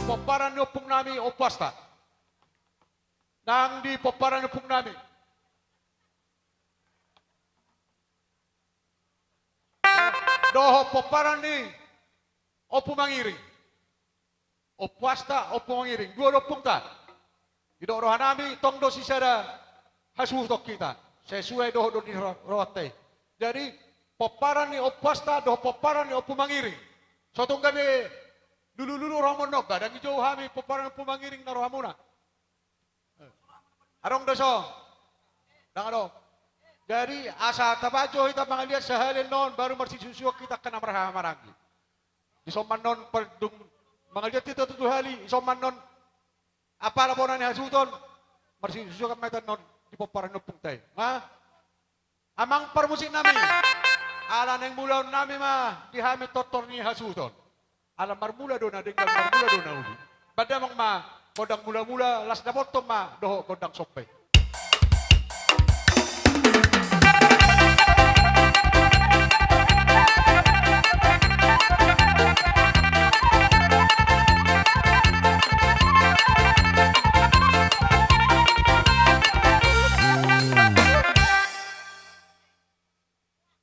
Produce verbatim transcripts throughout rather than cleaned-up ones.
pomparan ni ompung nami Ompu Asta. Nang di pomparan ni ompung nami dohot pomparan ni Ompu Mangiring. Ompu Asta, Ompu Mangiring, dua do ompungta. Didok roha nami, tong do sisada hasuhuton hita. Sesuai dohot do di ro-, rohanta i. Jadi, pomparan ni Ompu Asta dohot pomparan ni Ompu Mangiring. So tung gabe lulu-lulu roha muna, ndang dijou hami pomparan ni Ompu Mangiring na rohamuna. Adong do so? Ndang adong. Jadi, asa tabahen jo hita mangaliat sahali annon, baru marsisusuan hita angka na marhahamaranggi. Dison ma annon, dung mangaliat hita tutu hali, dison ma annon apala bona ni hasuhuton, marsisusuan ma hita annon di pomparan ni ompungta i. Ha? Amang parmusik nami, ala naeng mulaon nami ma di hami tortor ni hasuhuton. Ala marmula do na denggan, marmula do na uli. Bahen damang ma gondang mula-mula, las dapothon ma dohot gondang somba i.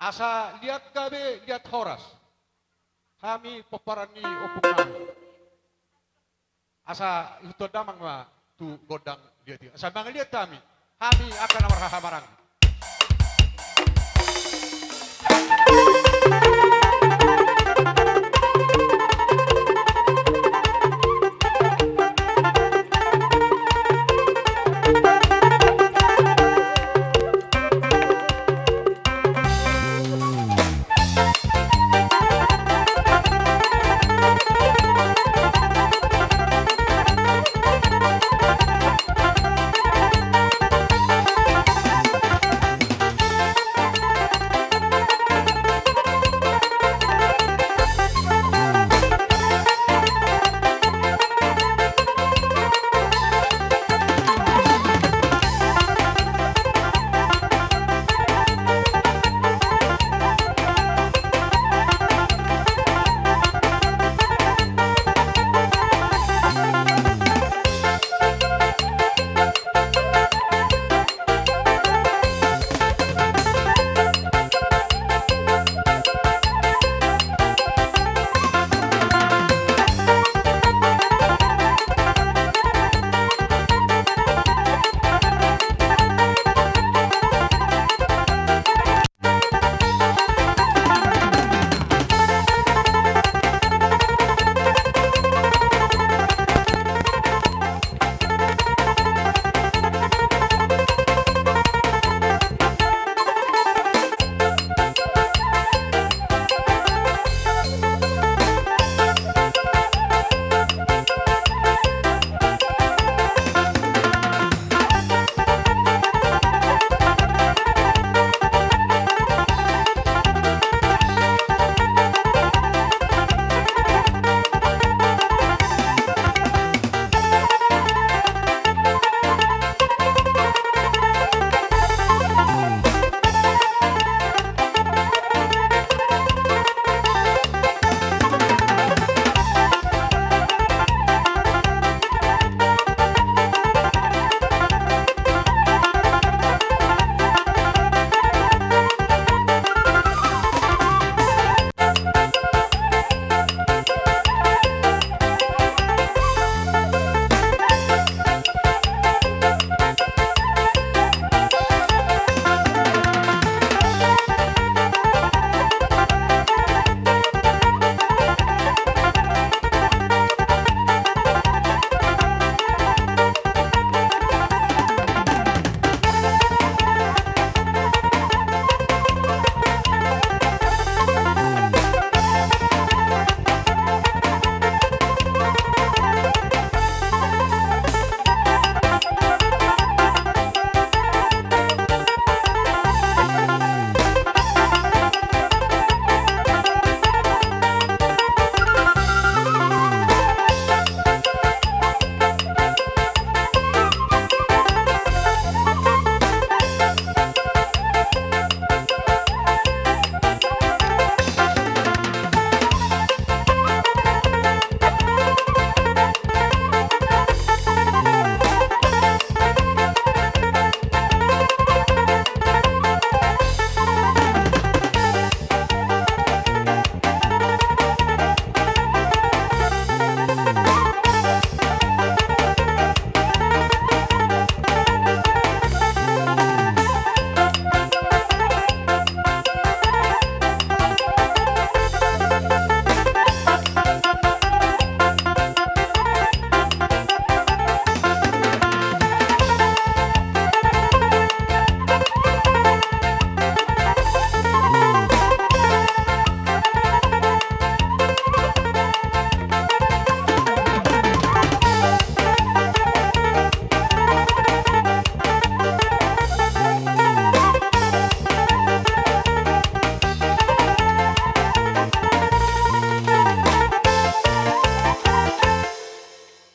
Asa liat gabe, liat horas. Hami pomparan ni ompung nami. Asa ihuthon damang ma tu gondang liat i. Asa mangaliat hami. Hami angka na marhahamaranggi.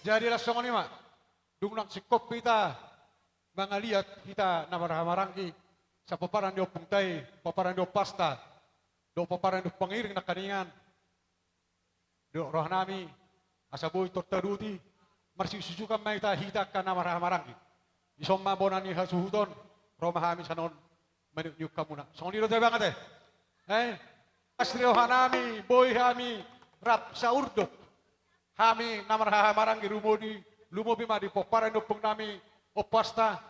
Jadi las songon i ma, dung nang singkop hita mangaliat hita na marhahamaranggi, sian pomparan ni ompungta i, pomparan ni ompasta, dohot pomparan ni ompu pangiring nangkaningan. Didok rohanami, asa boi tortaduti, marsisusukan ma hita, hita angka na marhahamaranggi. Dison ma bona ni hasuhuton, ro ma hami sanon maniuk-niuk hamuna. Songon i do te bang ate. Eh? Asri rohanami, boi hami, rap saurdot. Hami na marhahamaranggi, lumobi, lumobi ma di pomparan ni ompungnami, ompasta,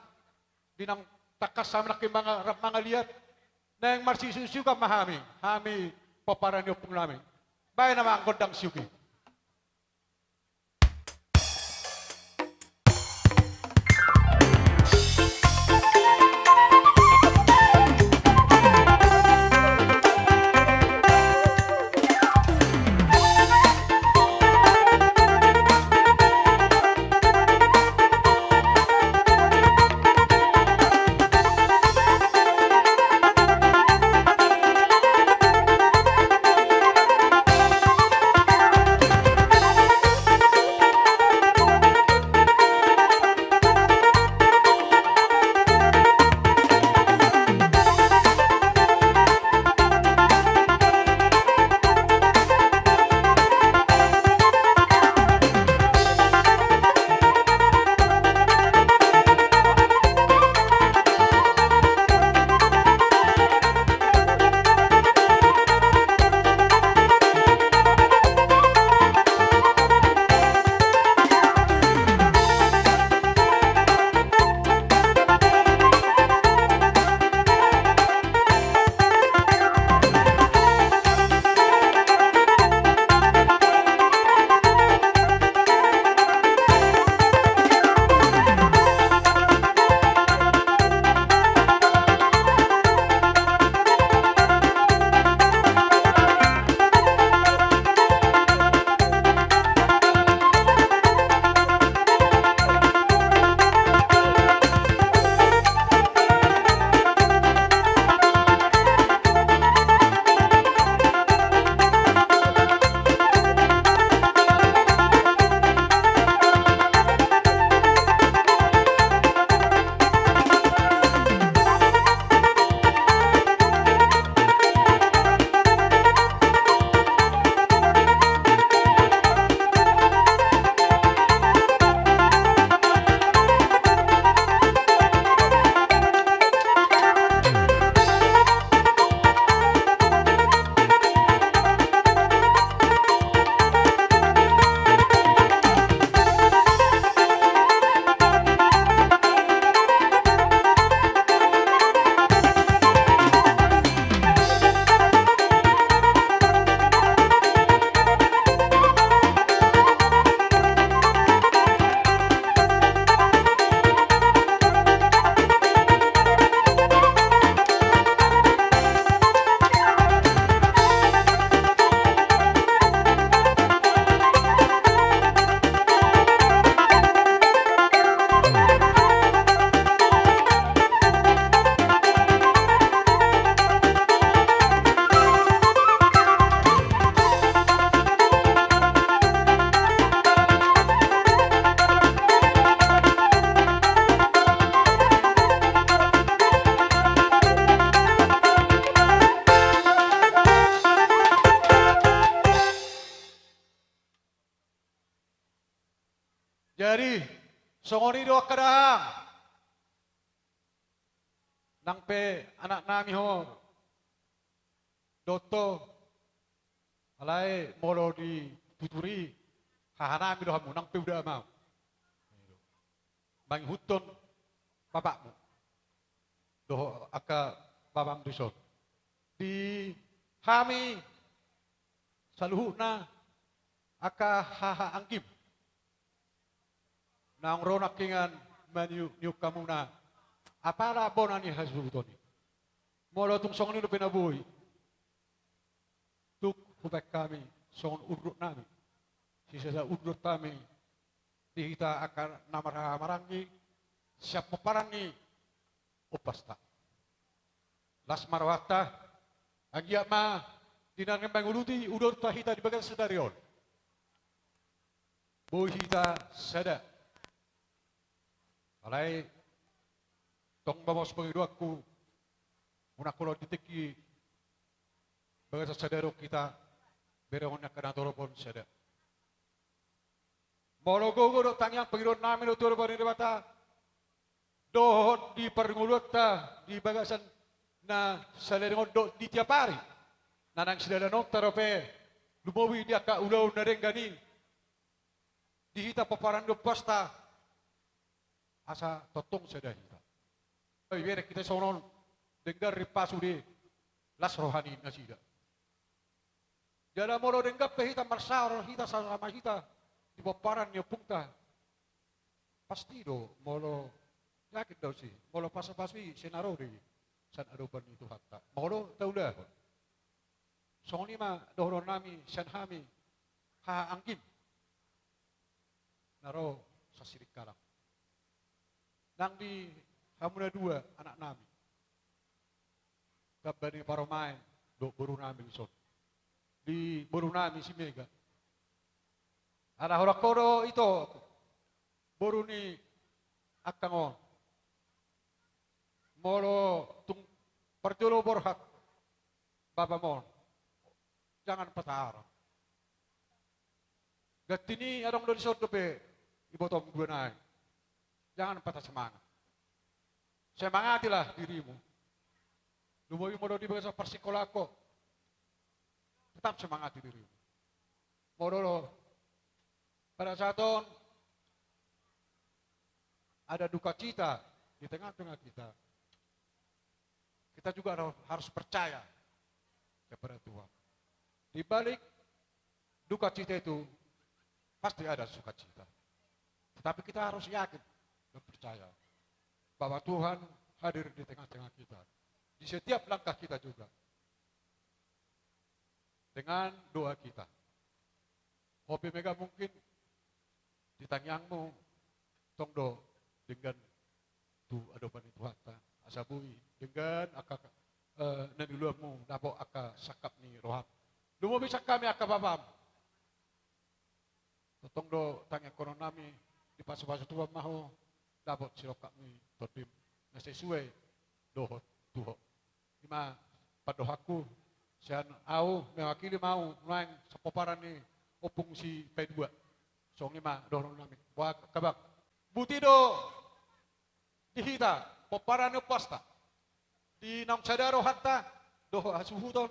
di naung tangkas hami nangkin manga-, rap mangaliat, naeng marsisusukan ma hami, hami pomparan ni ompungnami. Baen nama gondang siuki. Jadi, songon i do angka dahahang. Nang pe anaknami ho, dohot ho, alai molo dituturi, hahanami do hamu, nang pe uda mau. Mangihuthon bapakmu. Dohot angka bapam dison. Di hami saluhutna angka hahaanggim. Naung ro nangkiningan maniuk-niuk hamuna. Apala bona ni hasuhuton i. Molo tung songon i dope na boi. Tung hubaen hami songon urdotnami. Sisada urdot hami. Di hita angka na marhahamaranggi. Sian pomparan ni ompasta. Las ma rohanta, anggiat ma di na naeng manguduti uduta hita di bagasan sadari on. Boi hita sada. Alai tong ma muse pangidoanku, unang holan di tingki bagasan sada do hita, berengon ni angka na torop on sada. Molo gogo dohot tangiang, pangidoannami do tu Amanta Debata, dohot di parngoluanta di bagasan na saleleng on dohot di tiap ari na naeng sidalananta dope, lumobi di angka ulaon na denggan i, di hita pomparan ni ompasta, asa tongtong sada hita. Oi, bereng hita songon on, denggan rimpasu di las roha ni nasida. Jala molo denggan pe hita marsaor, hita sama-sama hita di pomparan ni ompungta, pasti do, molo, yakin do au si, molo pasu-pasu i, sai na ro do i sian adopan ni Tuhanta. Molo taulahon. Songon i ma dohononnami sian hami haha anggim na ro sian Sidikalang. Nang di hamu na dua anaknami, tamba ni parumaen dohot borunami dison, di borunami si Mega. Ala holan ho do ito, boru ni angkang on. Molo tung parjolo borhat bapam on, jangan patah arang. Ganti ni adong do dison dope ibotom dua nai. Jangan patah semangat. Semangatilah dirimu. Lumobi molo di bagasan parsikolaan ho, tetap semangati dirimu. Molo pada saat on ada duka cita di tengah-tengah kita, kita juga harus, harus percaya kepada Tuhan. Di balik duka cita itu pasti ada sukacita. Tetapi kita harus yakin dan percaya bahwa Tuhan hadir di tengah-tengah kita, di setiap langkah kita juga, dengan doa kita. Ho pe Mega, mungkin di tangiangmu tong do denggan tu adopan ni Tuhanta, asa boi denggan angka, eh, na niuluanmu, dapot angka sangkap ni roham. Lumobi sian hami angka bapam. Tongtong do tangiangkononnami, dipasu-pasu Tuhan ma ho, dapot sirongkap ni tondim na sesuai dohot tu ho. I ma pandohanku sian au, mewakili ma au nuaeng sian pomparan ni Ompung Sipaidua. Songon i ma dohononnami. Boha, Abang? Buti do di hita pomparan ni ompasta, di naung sada rohanta dohot hasuhuton,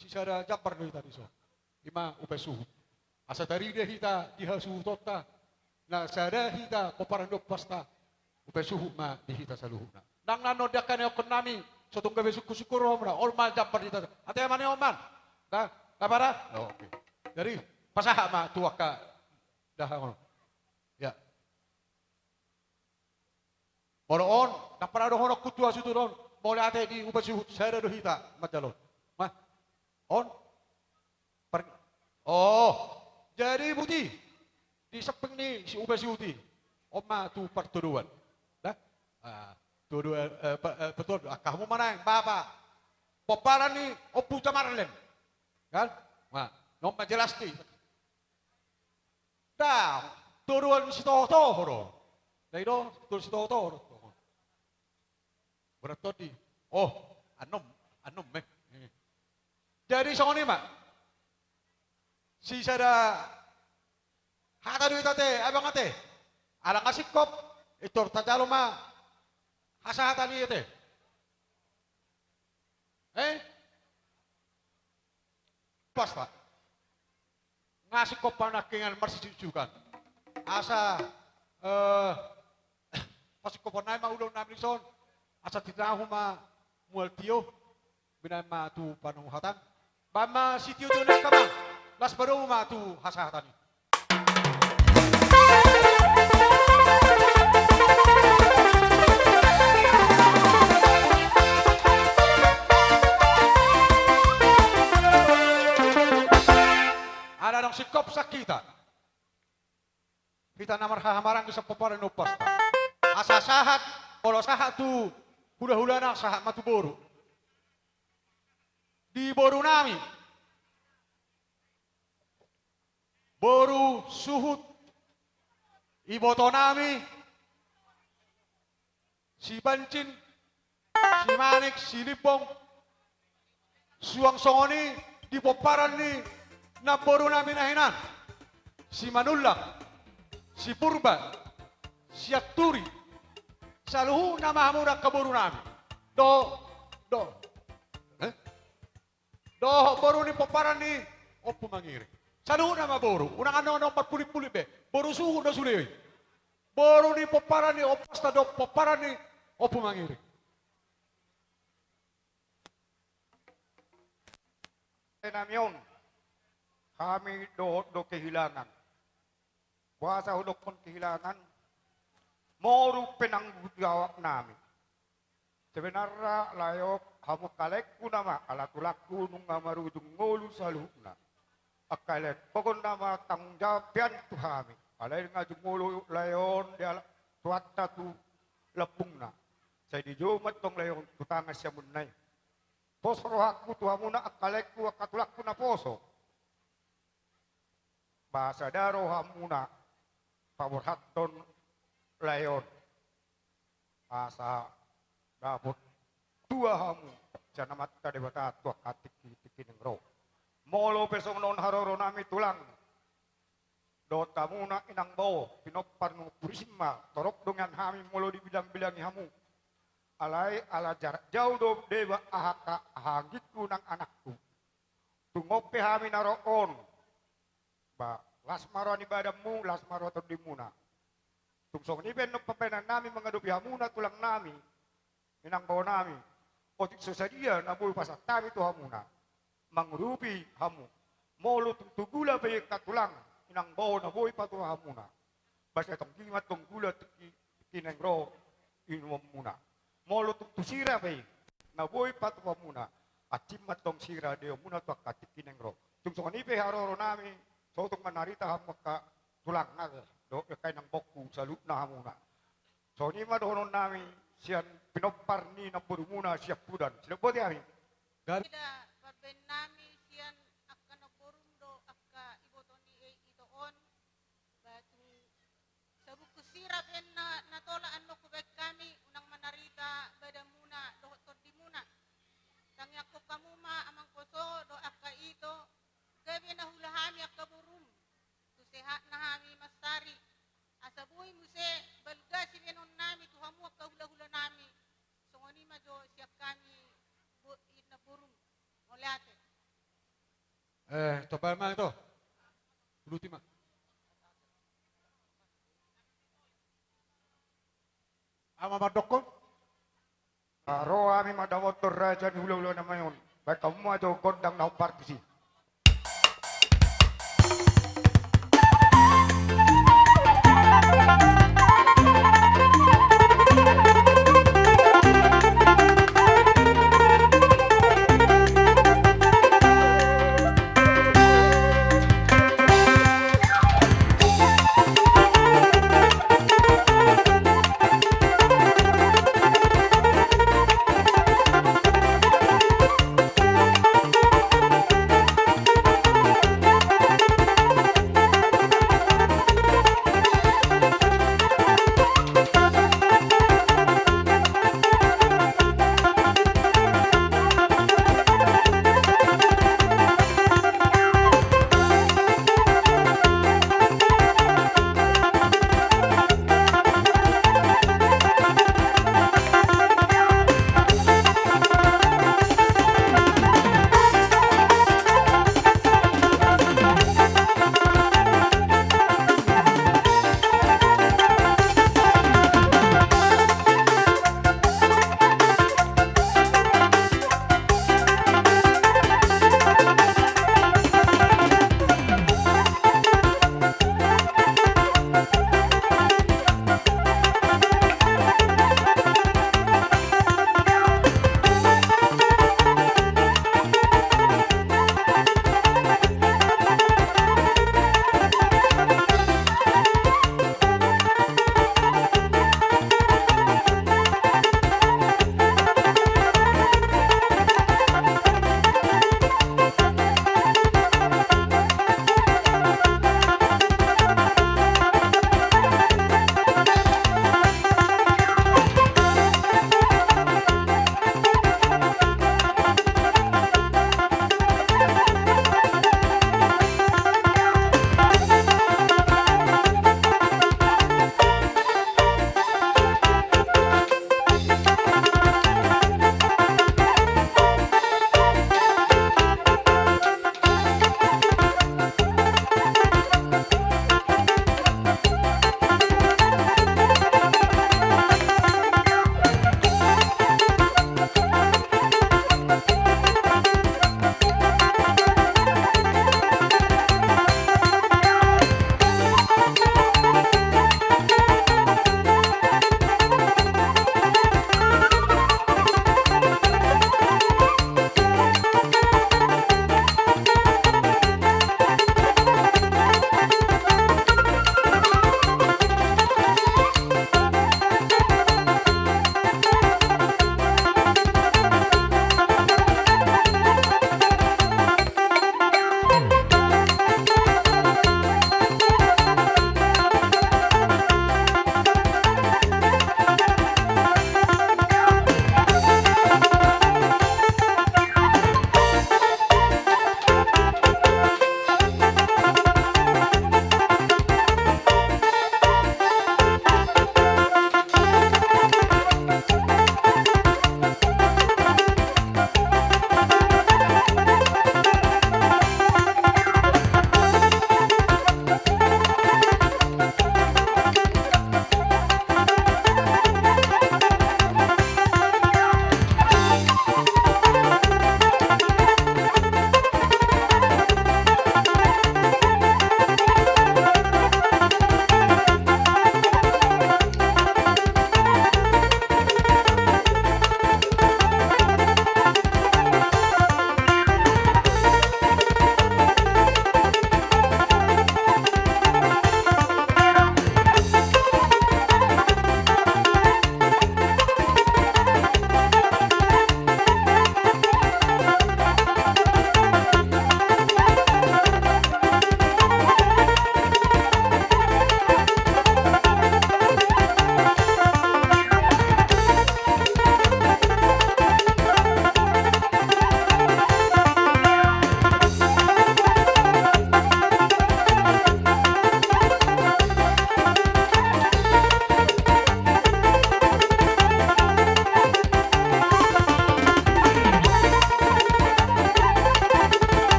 sisada jambar do hita dison. I ma upa suhut. Asa tarida hita di hasuhutonta, na sada hita pomparan ni ompasta, upa suhut ma di hita saluhutna. Nang na annon di angka na idokkonnami, so tung gabe sungkun-sungkun rohamuna, on ma jambar di hita. Ate ma nion man. Nah, na pada? Oh, oke. Jadi pasahat ma tu angka dahahon. Ya. Molo on, ndang pada dohononku tu hasuhuton on, molo ate di upa suhut, sada do hita manjalo on. Ma on? Par-, oh, jadi buti di samping ni si upa suhut i, on ma tu partodoan. Dah? Ah, todoan, eh, pa-, eh, partodoan, angka hamu ma nuaeng bapa, pomparan ni Ompu Jamarlen. Kan? Nah, on ma jelas di. Ndang, todoan sitoho-toho do. Ndang i do, todoan sitoho-toho do. Berat tondi. Oh, annon, annon me. Jadi songon i ma. Sisada hata do hita ate, abang ate. Ala nga singkop, pintor tajalo ma hasahatan i ate. Eh? Pasta. Nga singkop panangkingan marsisuksukan. Asa, eh, pasingkopan nai ma ulaonnami dison, asa tinahu ma mual tio, binahen ma tu panauhatan. Bahen ma sitio-tio ni angka, Bang. Laos padomu ma tu hasahatan i. Ala adong singkop sian hita, hita na marhahamaranggi sian pomparan ni ompasta, asa sahat, olo sahat tu hulahulana, sahat ma tu boru. Di borunami, boru suhut Ibotonami, si Bancin, si Manik, si Limbong, suang songon i di pomparan ni namborunami na hinan, si Manullang, si Purba, si Anturi, saluhutna ma hamu angka borunami. Do, do, eh? Dohot boru ni pomparan ni Ompu Mangiring. Saluhutna ma boru, unang annon-annon marpulik-pulik be. Boru suhut do sude i. Boru ni pomparan ni ompasta dohot pomparan ni Ompu Mangiring. Nami on, hami dohot do kehilangan. Boasa hudokkon kehilangan? Moru penanggung jawabnami. Sebenarna lae on hamu angka laengku nama, ala tulangku nunga marujung ngolu saluhutna. Angka lae on pogon nama tanggung jawab pe an tu hami. Alai nunga rujung ngolu lae on di ala tuanta tu lambungna. Sai dijou ma antong lae on tu tangan siamunna i. Pos rohangku tu hamuna angka laengku, angka tulangku naposo. Ba sada rohamuna paborhathon lae on, asa dapot tua hamu sian Amanta Debata tu angka tingki-tingki naeng ro. Molo pe songon on haroronami tulang dohot hamuna inang bao, pinompar ni Ompu Risma, torop do nian hami molo dibilang-bilangi hamu. Alai ala jarak jauh do deba aha angka anggingku nang anakku. Tung on pe hami na ro on, ba las ma roha ni badanmu, las ma roha tondimuna. Tung songon i pe annon pambahenannami mangadopi hamuna tulangnami, inang baonami. Otik so sadia na boi pasahat hami tu hamuna mangurupi hamu. Molo tung tu gula pe angka tulang, inang bao, na boi patupa hamuna, ba sai tonggi ma antong gula tingki, tingki naeng ro inumonmuna. Molo tung tu sira pe na boi patupamuna, ansin ma antong sira deonmuna tu angka tingki naeng ro. Tung songon i pe haroronami, sotung manarita hamu angka tulang nami dohot angka inang baoku saluhutna hamuna. Songon i ma dohononnami sian pinompar ni namborumuna siampudan. Sidok boti hami. Ida pambahenannami sian angka namborum dohot angka iboto ni ito on. Ba tung sabungkus sirap pe na, na tolap annon hubahen hami, unang manarita badanmuna dohot tondimuna. Tangiangkon hamu ma amangposo dohot angka ito, gabe na huula hami angka borum, tu sehatna hami mansari. Asa boi muse balga sibahenonnami tu hamu angka hulahulanami. Songon i ma jo sian hami bo-, i namborum. Mauliate. Eh, coba ma ito. Uluti ma. Ama mandokkon. Ro hami mandapothon raja ni hulahulanami on. Bahen hamu ma jo gondang na hombar tusi.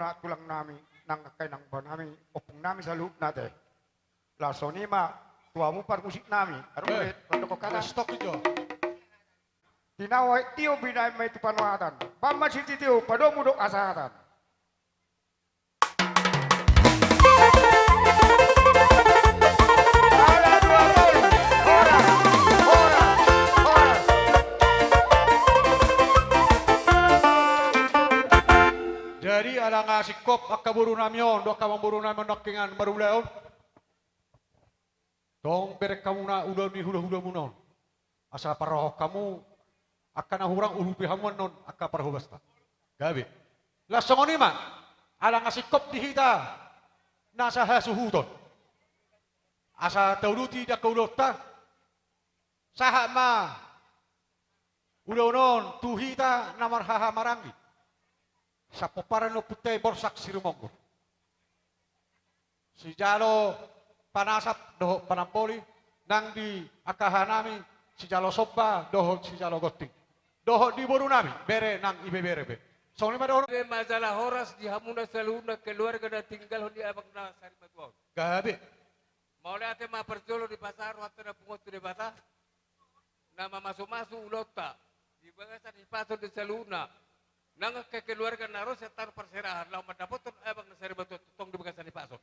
Tulang nami, nang angka inang bapa nami, ompung nami saluhutna ate. Laos songon i ma tu hamu parmusik nami. Aru Eh, murid, mandok hata. Stok ijo. Tinawa tio binaen ma i tu panuatan. Bamma sititio padomu do hasahatan. Ala dua boy. Horas, horas, horas. Jadi ala nga singkop angka boru nami on, do angka amangboru nami on nangkiningan marulaon. Tong bereng hamuna ulaon ni hulahula muna on. Asa parrohahon hamu angka na hurang, urupi hamu annon angka parhobasta. Gabe. Laos songon i ma, ala nga singkop di hita nasa hasuhuton. Asa tauduti di angka ulaonta, sahat ma ulaon on tu hita na marhahamaranggi. Sapomparan ni ompunta i Borsak Sirumonggur. Sijalo panasap dohot panamboli, nang di angka haha nami, sijalo somba dohot sijalo gonting. Dohot di boru nami, bere nang ibebere be. Songon i ma dohonon. Be ma jala horas di hamuna saluhutna keluarga na tininggalhon ni abang na sarimatua on. Gabe. Mauliate ma parjolo di pasahat rohanta na pungu tu Debata. Na mamasumasu ulaonta di bagasan hipason di saluhutna. Nang angka keluarga na ro sian tano parserahan laho mandapothon abang na sarimatua tongtong di bagasan hipason.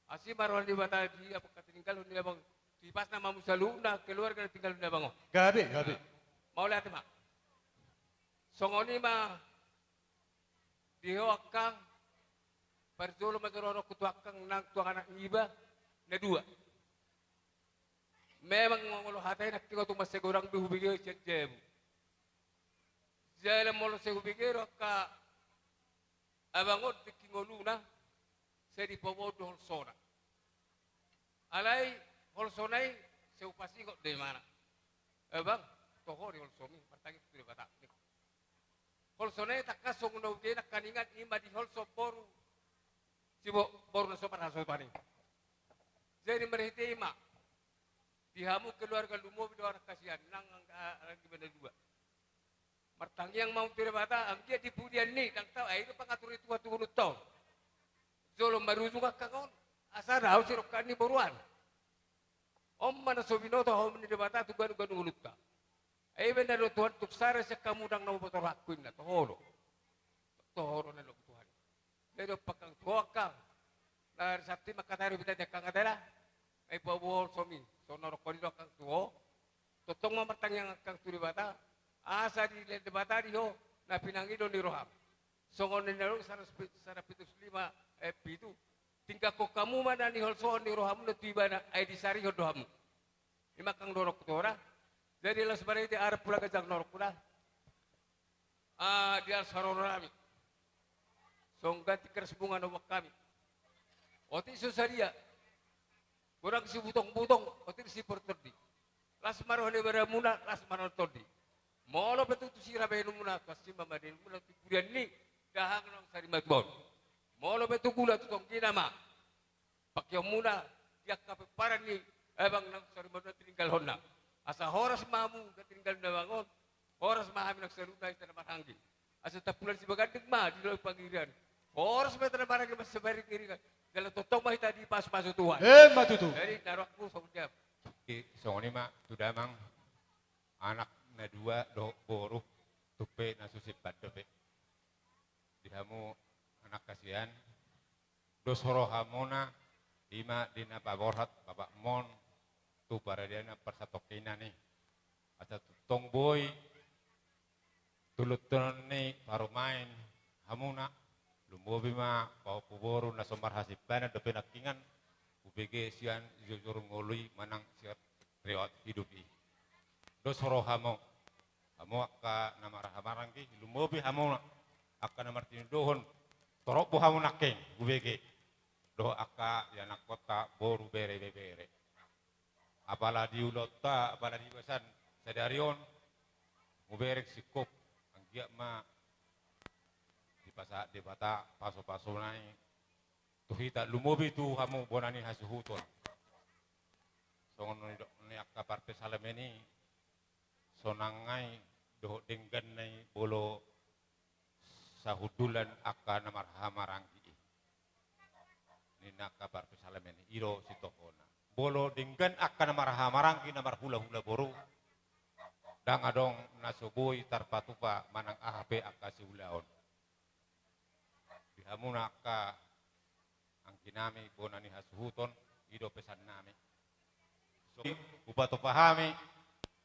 Asi ma roha ni Debata di angka tininggalhon ni abang, tu hipasna ma hamu saluhutna keluarga na tininggalhon ni abang on. Gabe, gabe. Mauliate ma. Songon i ma di ho angkang, parjolo ma jolo rohangku tu angkang nang tu anak niba na dua. Memang molo hata i nangkin tung mansai godang be hubege sian jabu. Jala molo sai hubege do angka abang on tingki ngoluna, sai dipaboa do holsona. Alai holsona i sai hupasingot do imana. Abang, toho do holsomi, martangiang tu Debata. Holsona i tangkas songon na hubege nangkiningan i ma di holso boru. Si bo-, boru na so marhasohotan i. Jadi marhite i ma di hamu keluarga lumobi dohot anak hasian nang angka anak niba na dua. Martangiang ma hamu tu Debata, anggiat di pudian ni, ndang tahu, ai do pangatur ni Tuhan tu ngolunta on. Jolo marujung angkang on, asa dao sidongkan ni boru an. On ma na so binoto hamu ni Debata tu ganup-ganup ngolunta. Ai ibaen na do Tuhan tung sada sian hamu ndang na huboto rohangku inna, toho do. Toho do na didok Tuhan. Jadi dompak angkang tu ho angkang. Na santi ma angka tari bita di angkang ate da. Ai paboa holsomi. Songon na hudok i do angkang tu ho. Tongtong ma martangiang angkang tu Debata. Asa dilehon Debata di ho na pinangido ni roham. Songon na nidok sada pi-, sada pitu ratus lima ayat pitu. Tinggalhon hamu ma na niholsohon ni rohamuna tu ibana, ai disarihon do hamu. I ma angkang dohononku tu ho da. Jadi laos marhite aha pulang ganjang dohononku da. Ah, di alas haroro nami. Songon ganti keras bunga na huboan hami. Otik so sadia. Godang sibutong-butong, otik siportondi. Las ma roha ni badanmuna, las ma roha ni tondi. Molo pe tutu sira bahenonmuna, tu asi ma badanmuna, tu pudian ni dahahang na sarimatua on. Molo pe tu gula, tu tonggina ma pangkeonmuna di angka pomparan ni abang na sarimatua na tininggalhonna. Asa horas ma hamu na tininggalhon abang on, horas ma hami na saluhutna hita na marhahamaranggi. Asa tampulan sibaganding ma di dolok pangirian. Horas ma hita na marhahamaranggi, mansai pariring-iringan. Jala tongtong ma hita dipasupasu Tuhan. Emma tutu. Jadi na rohangku songon dia. I, songon i ma tu damang, anak na dua dohot boru, tung pe na so simpan dope. Di hamu anak hasian, dos rohamuna, i ma di na paborhat bapakmon tu paradiana parsatongkinan i. Asa tongtong boi tuluntunon ni parumaen hamuna, lumobi ma pahompu boru na so marhasimpanan dope nangkiningan, hubege sian jujur ngolu i manang sian riwayat hidup i. Dos rohamu. Hamu angka na marhahamaranggi, lumobi hamu angka na martinodohon, torop do hamu nangkin hubege. Dohot angka ianakhonta boru bere ibebere. Apala di ulaonta, apala di bagasan sadari on, hubereng singkop, anggiat ma dipasahat Debata pasupasuna i tu hita, lumobi tu hamu bona ni hasuhuton. Songon nidok ni angka parpsalmen i, sonang ai dohot dengganna i molo sahundulan angka na marhahamaranggi i. Ninna angka parpsalmen i, i do sitohona. Molo denggan angka na marhahamaranggi na marhulahula boru, ndang adong na so boi tarpatupa manang aha pe angka siulaon. Di hamuna angka angginami bona ni hasuhuton, i do pesannami. So hupatupa hami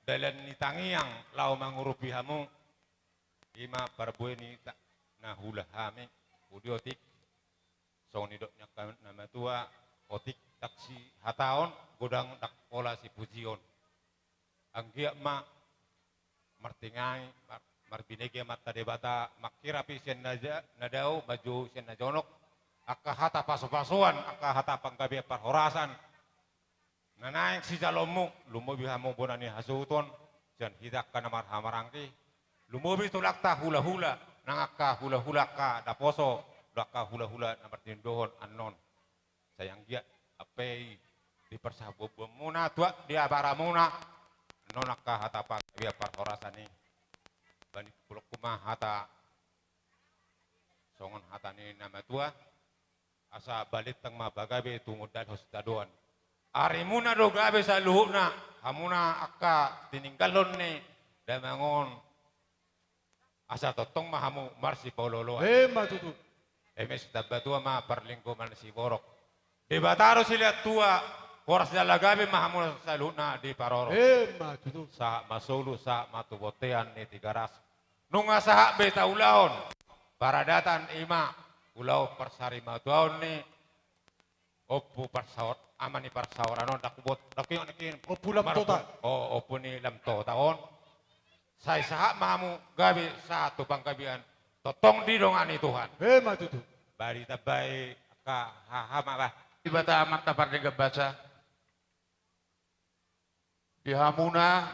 dalan ni tangiang laho mangurupi hamu, i ma parbue ni ta-, na huula hami. Uli otik, songon nidok ni angka na matua, otik ndang sihataon, godang ndang pola sipujion. Anggiat ma martinangi, mar-, marbinege Amanta Debata, manghirapi sian na ja-, na dao, manjou sian na jonok, angka hata pasupasu-an, angka hata panggabean parhorasan na naeng sijaloonmu, lumobi hamu bona ni hasuhuton, sian hita angka na marhahamaranggi, lumobi tulangta hulahula, nang angka hulahula angka naposo, dohot angka hulahula na martinodohon annon. Sai anggiat ampe i di parsabuabbuanmuna, tuat di abaramuna, annon angka hata panggabean parhorasan i. Baen pulangku ma hata, songon hata ni na matua, asa balintang ma pagabe tumundalhon sitadoan. Arimuna do gabe saluhutna, hamuna angka tininggalhon ni damang on. Asa tongtong ma hamu marsipaolooloan. Emma tutu. Eme sitambatua ma parlinggoman siborok. Debata do silehon tua, horas jala gabe ma hamu saluhutna diparorot. Emma tutu. Sahat ma solu, sahat ma tu bontean ni Tigaras. Nunga sahat be taulahon paradatan, i ma ulaon parsarimatuaon ni Ompu Parsaor-, ama ni Parsaoran on, ndang huboto, ndang huingot nangkin. Ompu Lamtota. O, Ompu ni Lamtota on. Sai sahat ma hamu gabe sahat tu panggabean, tongtong didongani Tuhan. Emma tutu. Ba ditambai angka haha ma bah. Debata Amanta Pardenggan Basa, di hamuna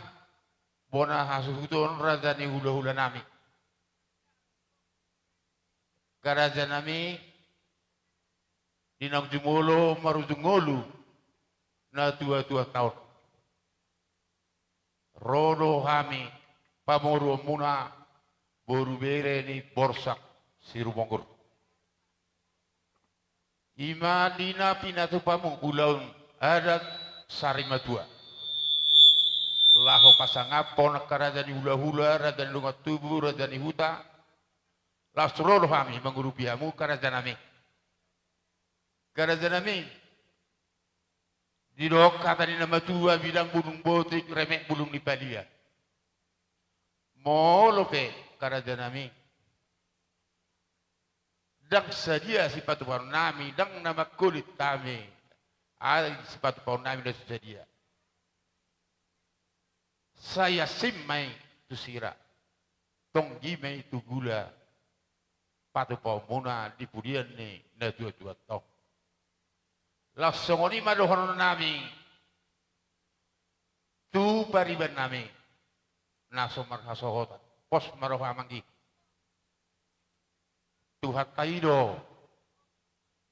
bona hasuhuton, raja ni hulahulanami. Karajanami, di naung jumolo marujung ngolu natuatuanta on, ro do hami pamoruonmuna, boru bere ni Borsak Sirumonggur. I ma di na pinatupamu ulaon adat sarimatua, laho pasangaphon angka raja ni hulahula, raja ni dongan tubu, raja ni huta. Laos ro do hami mangurupi hamu, karajanami. Karajanami, didok hata ni na matua, bidang bulung botik, remek bulung ni palia. Molo pe, karajanami, ndang sadia sipatupaonnami, ndang na mangkolit hami, ai sipatupaonnami na so sadia. Sai asing ma i tu sira, tonggi ma i tu gula, patupaonmuna di pudian ni natuatuanta on. Laos songon i ma dohononnami tu paribanami na so marhasohotan. Pos ma roha, manggi. Tuhanta i do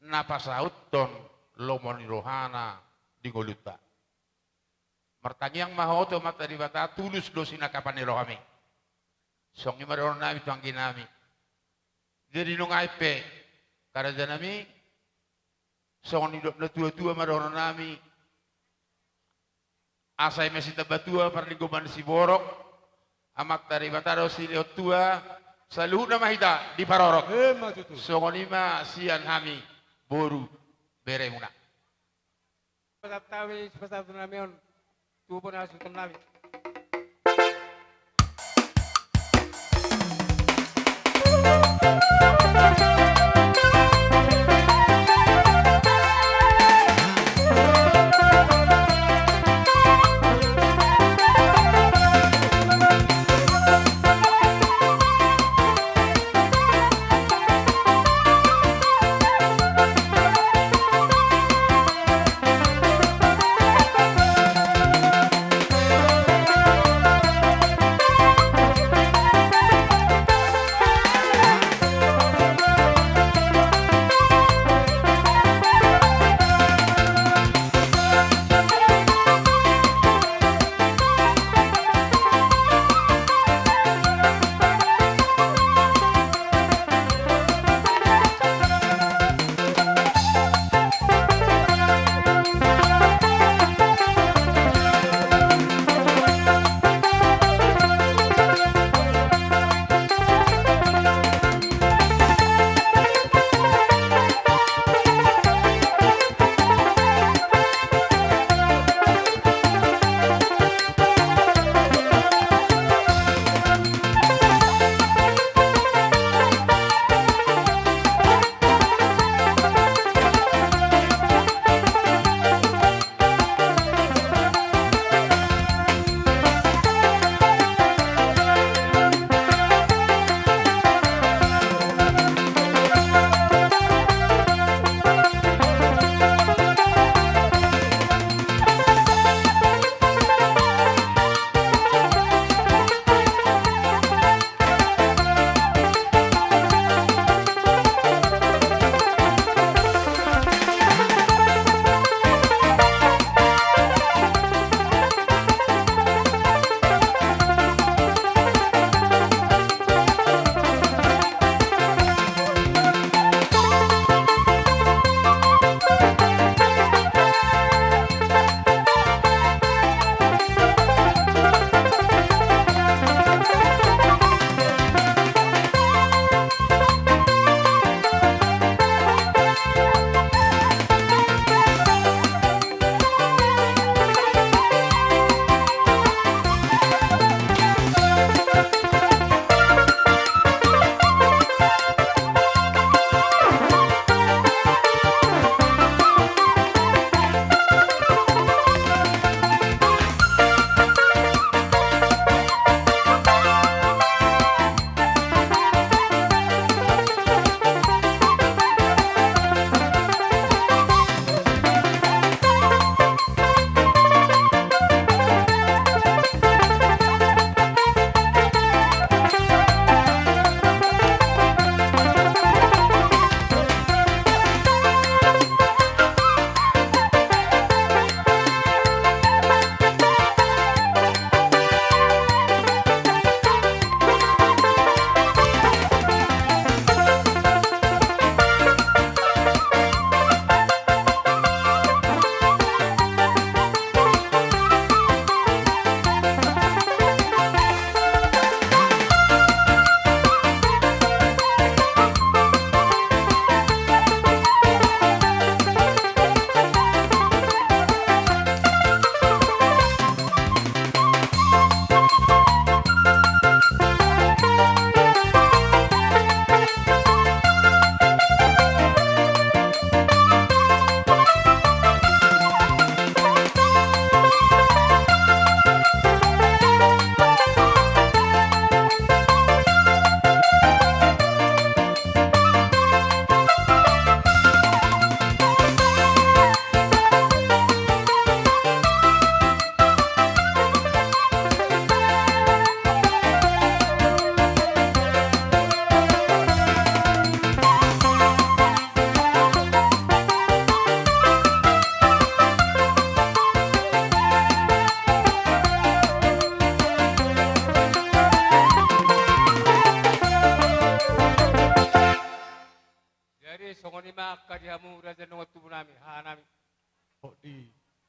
na pasauthon lomo ni rohana di ngolunta. Martangiang ma ho tu Amanta Debata, tulus do sinangkapan ni rohami. Songon i ma dohononnami tu angginami. Jadi nunga i pe, karajanami, songon nidok natuatua ma dohononnami. Asa eme sitambatua parlinggoman siborok, Amanta Debata do silehon tua, saluhutna ma hita diparorot. Emma tutu. Songon i ma sian hami boru beremuna. Pasahat hami, pasahat nami on tu bona hasuhutonnami.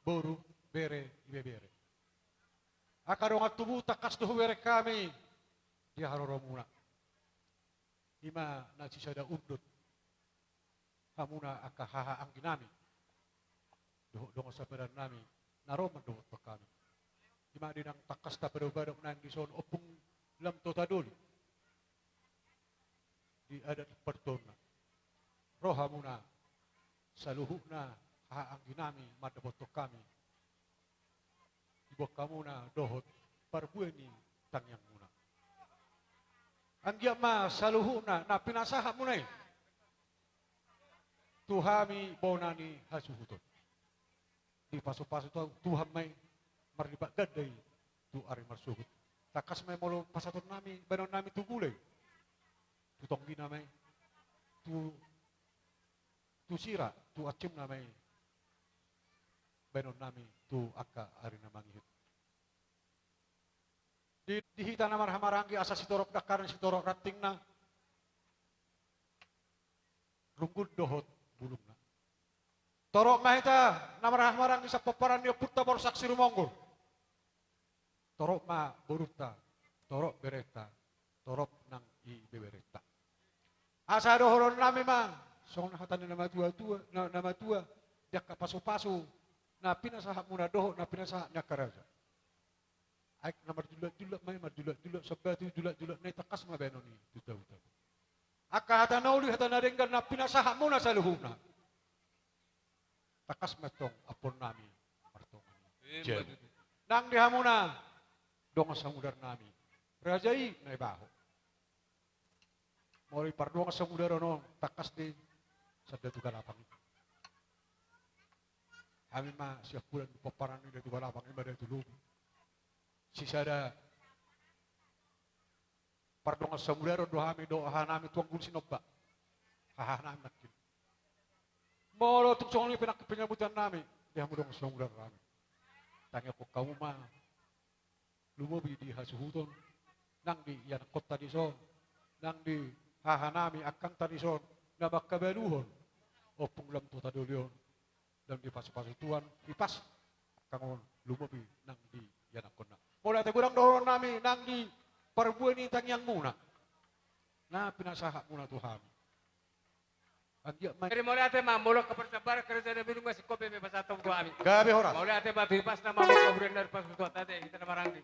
boru, bere, ibebere. Angka dongan tubu, tangkas do hubereng hami di haroromuna. I ma na sisada undut hamuna angka haha anggi nami dohot dongan sapadan nami na ro mandohot hami. I ma di na tangkas tapadao-padao nangkin dison ompung lam tota doli di adat partuaonna. Ro hamuna saluhutna haha anggi nami mandohot hami. Diboan hamuna dohot parbue ni tangiangmuna. Anggiat ma saluhutna na pinasahatmuna i tu hami bona ni hasuhuton. Dipasu-pasu Tuhan ma i marlipat ganda i tu ari marsogot. Tangkas ma i molo pasahaton nami baenon nami tu gula i, tu tonggina ma i, tu, tu sira, tu ancimna ma i baenon nami tu angka ari na mangihut. Di, di hita na marhahamaranggi asa sitorop dangkana sitorop rantingna, runggun dohot bulungna. Torop ma hita na marhahamaranggi sian pomparan ni ompunta Borsak Sirumonggur. Torop ma borunta, torop berenta, torop nang ibeberenta. Asa dohonon nami ma songon hata ni na matua-tua, na, na matua, di angka pasu-pasu na pinasahatmuna dohot na pinasahat ni angka raja. Aek na marjulak-julak ma i, marjulak-julak sambatu, julak-julak na i tangkas ma baenon i tu tahu-tahu. Angka hata na uli, hata na denggan na pinasahatmuna saluhutna, tangkas ma tong ampuon nami martonga ni jabu. Nang di hamuna dongan samudar nami, raja i Naibaho. Molo i pardongan samudaron on tangkas do i sandatu galapang i. Hami ma siampudan ni pomparan ni Datu Galapang i ma Datu Lobi. Sisada pardongan samudaron do hami dohot haha nami tu Anggul Sinomba. Haha nami nangkin. Molo tung songon i pe nangkin panyabutan nami di hamu dongan samudaron nami, tangiangkon hamu ma lumobi di hasuhuton nang di ianakhonta dison, nang di haha nami angkangta dison na mangkabaluhon ompung lam tota doli on, lam dipasu-pasu Tuhan, hipas angkang on lumobi nang di ianakhonna. Mauliate godang dohonon nami nang di parbue ni tangiangmuna na pinasahatmuna tu hami. Anggiat ma i. Jadi mauliate ma, molo angka parjambaran, karejo na binung ma singkop pe pasahat hamu tu hami. Gabe horas. Mauliate ma tu hipasna ma, molo angka burian na dipasu Tuhan, ate hita na maranggi.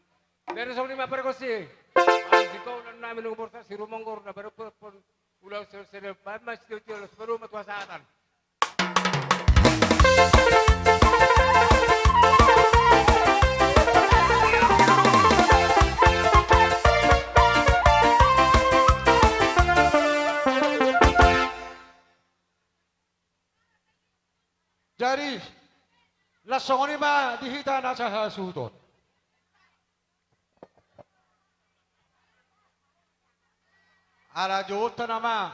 Jadi songon i ma pargonsi. Singkop nami nunga Borsak Sirumonggur na baru pun ulaon sel-sel, baen ma sitio-tio, laos baru ma tu hasahatan. Jadi, laos songon i ma di hita na sahasuhuton. Ala jouonta nama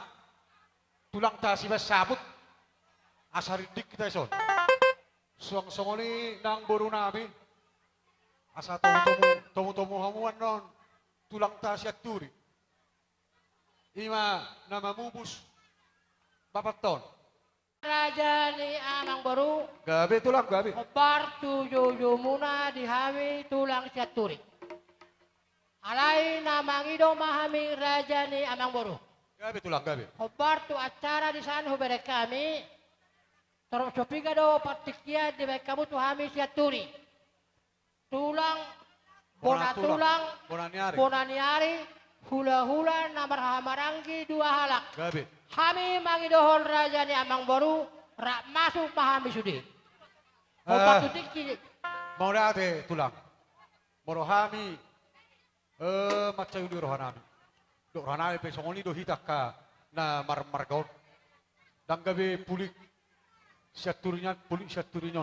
tulangta sibaen saput, asa rindik hita dison. Suang songon i nang boru nami, asa tomu-tomu, tomu-tomu hamu annon tulangta Sianturi. I ma na mamupus bapanta on. Raja ni amangboru. Gabe tulang, gabe. Hombar tu joujoumuna di hami tulang Sianturi. Alai na mangido ma hami raja ni amangboru. Gabe tulang, gabe. Hombar tu acara dison hubereng hami. Torop so piga do partingkian dibaen hamu tu hami Sianturi. Tulang, bona tulang, bona ni ari, bona ni ari, hulahula na marhahamaranggi dua halak. Gabe. Hami mangidohon raja ni amangboru, rap masuk ma hami sude. Hombar tu tingki. Mauliate tulang. Molo hami, eh, mansai uli roha nami. Dok roha nami pe songon i do hita angka na marmarga on. Ndang gabe pulik Sianturi nian, pulik Sianturi nian.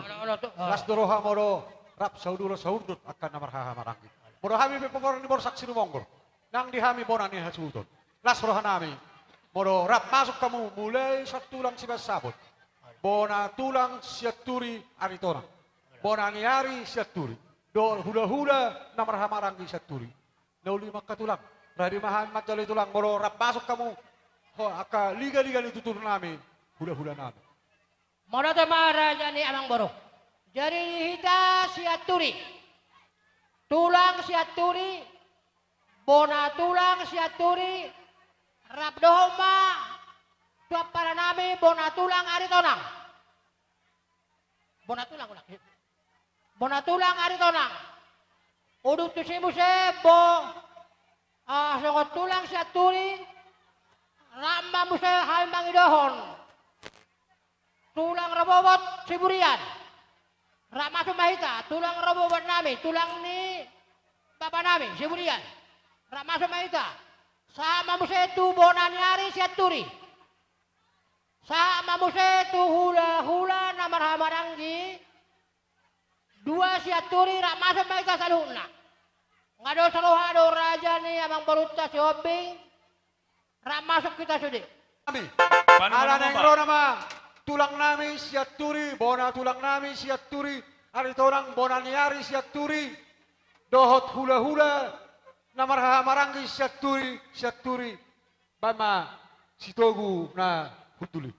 Las do roha molo rap saudolo saurdot angka na marhahamaranggi. Molo hami pe pomparan ni Borsak Sirumonggur, nang di hami bona ni hasuhuton, las roha nami molo rap masuk hamu mulai sian tulang sibaen saput, bona tulang Sianturi Aritonang, bona ni ari Sianturi, dohot hulahula na marhahamaranggi Sianturi. Na uli ma angka tulang, rade ma hami manjalo i tulang molo rap masuk hamu, ho, angka liga-liga ni tutur nami, hulahula nami. Mauliate ma raja ni amangboru. Jadi di hita Sianturi, tulang Sianturi, bona tulang Sianturi, rap dohot ma tu ampara nami bona tulang Aritonang. Bona tulang, ulang. Bona tulang Aritonang. Udut tusi muse bo, ah, songon tulang Sianturi, rap ma muse hami mangidohon tulang rorobot Siburian. Rap masuk ma hita, tulang rorobot nami, tulang ni bapa nami Siburian. Rap masuk ma hita. Sahat ma muse tu bona ni ari Sianturi. Sahat ma muse tu hulahula na marhahamaranggi dua Sianturi, rap masuk ma hita saluhutna. Nga dos roha do raja ni amangborunta Sihombing, rap masuk hita sude. Nami. Ala naeng ro nama tulang nami Sianturi, bona tulang nami Sianturi, Aritonang bona ni ari Sianturi, dohot hulahula na marhahamaranggi Sianturi, Sianturi. Baen ma sitogu na hundul i.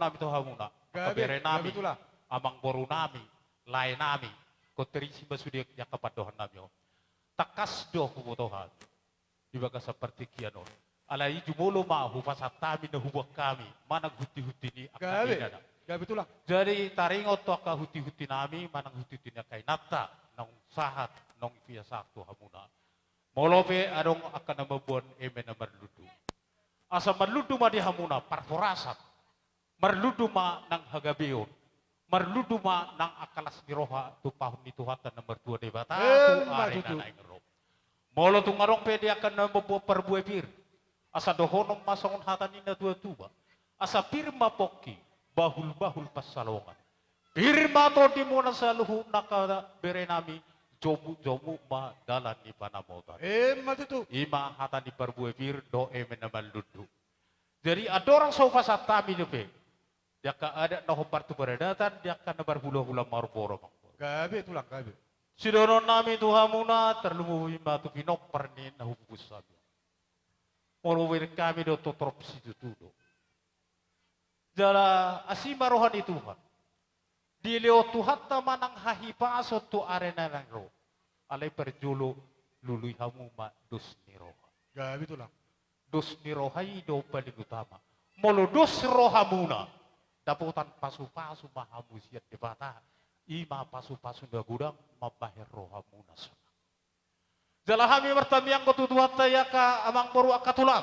nami tu hamuna, angka bere nami, amangboru nami, lae nami, koterisi ma sude di angka pandohan nami on. Tangkas do huboto hami di bagasan partingkian on. Alai jumolo ma hupasahat hami na huboan hami manang huntihunti ni angka inanta. Jadi taringot tu angka huntihunti nami manang huntihunti ni angka inanta naung sahat, naung piasahat tu hamuna. Molo pe adong angka na mamboan eme na marlundu, asa marlundu ma di hamuna parhorasan, marlundu ma nang hagabeon, marlundu ma nang angka las ni roha tumpahon ni Tuhanta na martua Debata tu ari na naeng ro. Molo tung adong pe di angka na mamboan parbue pir, asa dohonon ma songon hata ni na tuatua: Asa pir ma pongki, bahulbahul pansalongan. Pir ma tondimuna saluhutna angka bere nami, jomukjomuk ma dalan ni panamotan. Ima hata ni parbue pir dohot eme na marlundu. Jadi andorang so hupasahat hami dope di angka adat na hombar tu paradatan, di angka na marhulahula marboru, amangboru, gabe tulang, gabe, sidohonon nami tu hamuna, tarlumobi ma tu pinompar ni na hupupus hami. Molo bereng hami do torop situtu do. Jala asi ma roha ni Tuhan. Dilehon Tuhanta ma nang hahipason tu ari na naeng ro. Alai parjolo lului hamu ma dos ni roha. Gabe tulang. Dos ni roha i do paling utama. Molo dos rohamuna, dapotan pasupasu ma hamu sian Debata. Ima pasupasu na godang mambahen rohamuna sonang. Jala hami martangiang do tu Tuhanta i, angka amangboru, angka tulang,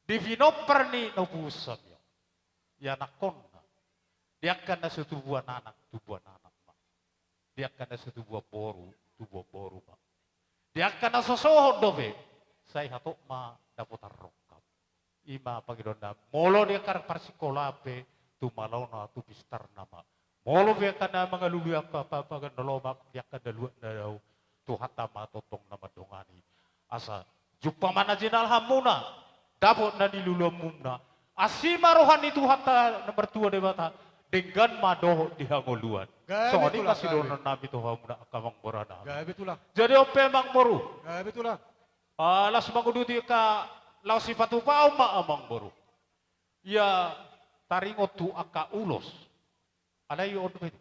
di pinompar ni na hupupus hami on, di anakkonna, di angka na so tubuan anak, tubuan anak ma, di angka na so tubuan boru, tubuan boru ma, di angka na so sohot dope, sai hatop ma dapotan rongkap. Ima pangidoan nami. Molo di angka parsikolaan pe, tu malona, tu pistarna ma. Molo pe angka na mangalului angka pagan na lomak, di angka na luat na dao, Tuhanta ma tongtong na mandongani. Asa jumpang ma na jinalahanmuna, dapot na niluluanmuna. Asi ma roha ni Tuhanta na martua Debata, denggan ma dohot di hangoluan. Songon i ma sidohonon nami tu hamuna, angka amangboru nami. Jadi on pe, amangboru, laos manguduti angka laos sipatupaon ma, amangboru. Ia taringot tu angka ulos. Alai on pe,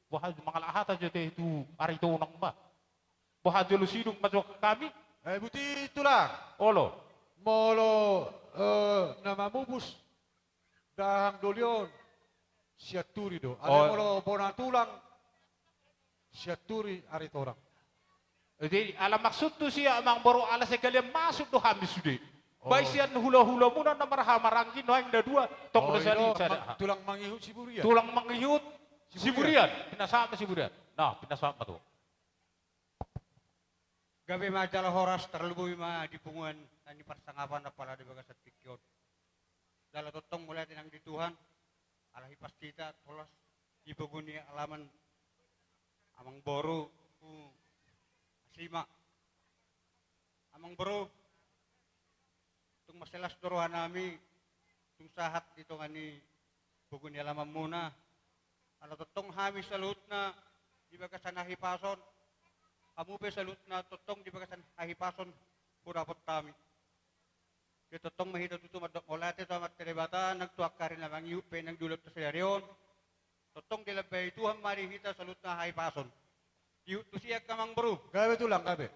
boha mangalap hata jo te tu ari tonang ma. Boha jolo sidung ma jo hami? Eh, buti tulang. Olo. Molo, eh, na mamupus dahahang doli on, sian turi do. Alai molo bona tulang, sian turi ari tonang. Jadi ala maksud tu sia, amangboru, ala sekalian masuk do hami sude. Baen sian hulahulamuna na marhahamaranggi, nuaeng na dua, tong do sadi sada. Tulang mangihut siburian. Tulang mangihut siburian. Pinasahat ma siburian. Nah, pinasahat ma tu. Gabe ma jala horas, tarlumobi ma di punguan na ni parsangapan apala di bagasan tingki on. Jala tongtong mauliate nang di Tuhan, ala hipas hita tolhas di pogu ni alaman, amangboru. Asi ma, amangboru, tung mansai las do roha nami tung sahat di tonga ni pogu ni alamanmuna. Ala tongtong hami saluhutna di bagasan hahipason, hamu pe saluhutna tongtong di bagasan hahipason hudapot hami. Jadi tongtong ma hita tutu mandok mauliate tu Amanta Debata, nang tu angka ari na mangihut pe nang di ulaonta sadari on. Tongtong dilambai Tuhan ma di hita saluhutna hahipason. Diihut tusi, angka amangboru. Gabe tulang, gabe.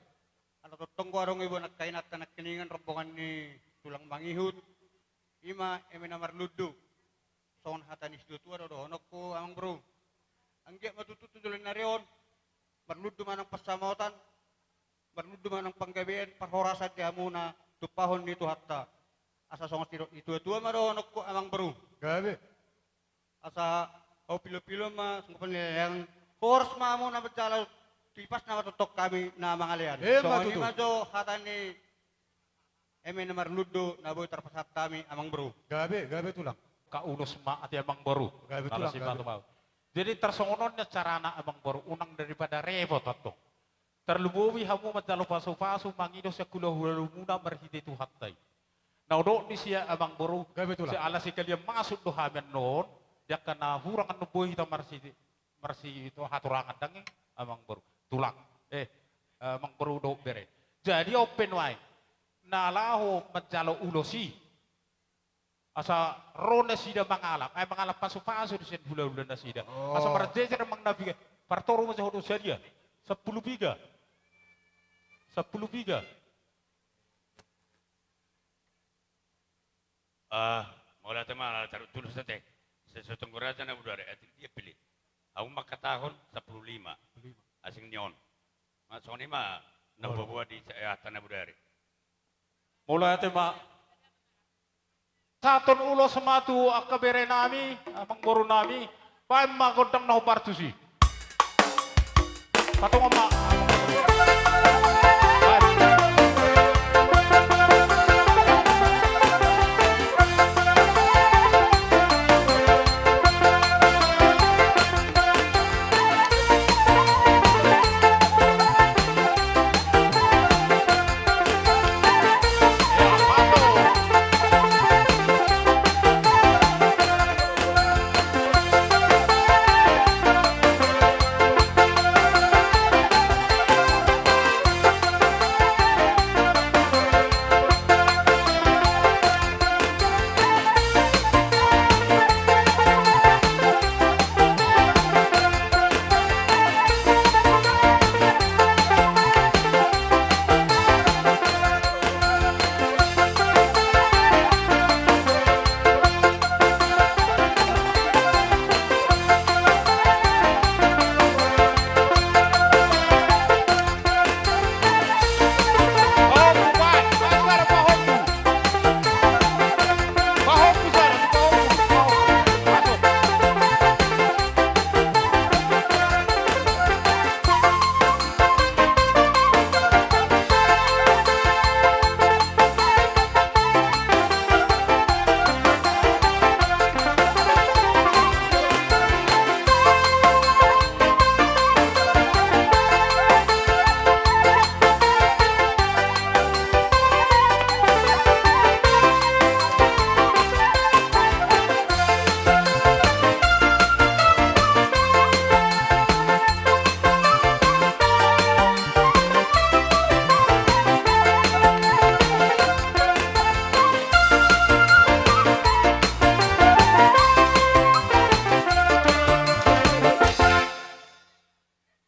Ala tongtong do adong iboan angka inanta nangkiningan, rombongan ni tulang mangihut. Ima eme na marlundu. Songon hata ni situatua do dohononku, amangboru. Anggiat ma tutu tu joloan ni ari on, marlundu ma nang pansamotan, marlundu ma nang panggabean, parhorasan di hamuna, tumpahon ni Tuhanta. Asa songon sidok ni situatua ma dohononku, amangboru. Gabe. Asa hau pilopilo ma songon panilaian, horas ma hamuna manjalo, tu hipasna ma tongtong hami na mangalean. Songon i ma jo hata ni eme na marlundu na boi tarpasahat hami, amangboru. Gabe, gabe tulang. Angka ulos ma ate, amangboru. Gabe tulang, gabe. Jadi tarsongon on ni carana, amangboru, unang daripada repot antong. Tarlumobi hamu manjalo pasupasu, mangido sian hulahulamuna marhite Tuhanta i. Na hudok ni sia, amangboru, gabe tulang, sai ala sekalian masuk do hami annon, di angka na hurang annon boi hita marsi, marsi, hatorangan dang i, amangboru. Tulang. Eh, amangboru dohot bere. Jadi on pe nuaeng na laho manjalo ulos i. Asa ro nasida mangalap, ai mangalap pasupasu do sian hulahula nasida. Oh. Asa marjejer amang na piga, partoru ma jo ho do sadia. Sampulu piga. Sampulu piga. Ah, mauliate ma ala taruk tulus ate. Sesuai tonggo raja na bodari, atik dia pilih. Au mangkatahon sampulu lima. Sampulu lima. Asing ni on. Ma songon i ma na huboan di sa-, eh, hata na bodari. Mauliate ma. Sahat ulos ma tu angka bere nami, amang boru nami, baen ma gondang na hombar tusi. Patongon ma.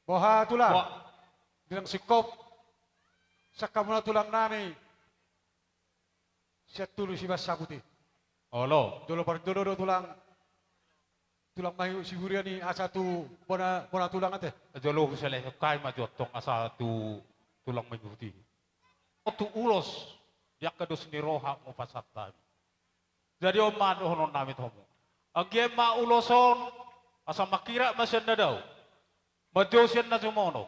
Boha tulang? Boha. Di na singkop. Sian hamuna tulang nami. Sian Tolu Sibansaput i. Olo. Jolo parjolo do tulang. Tulang Mangihut Siburian i asa tu bona, bona tulang ate. Jolo husalehon hami ma jo antong asa tu tulang Mangihut i. Tu ulos di angka dos ni roha ma hupasahat hami. Jadi on ma dohonon nami tu hamu. Anggiat ma ulos on asa manghirat ma sian na dao. Manjou sian na jumonok.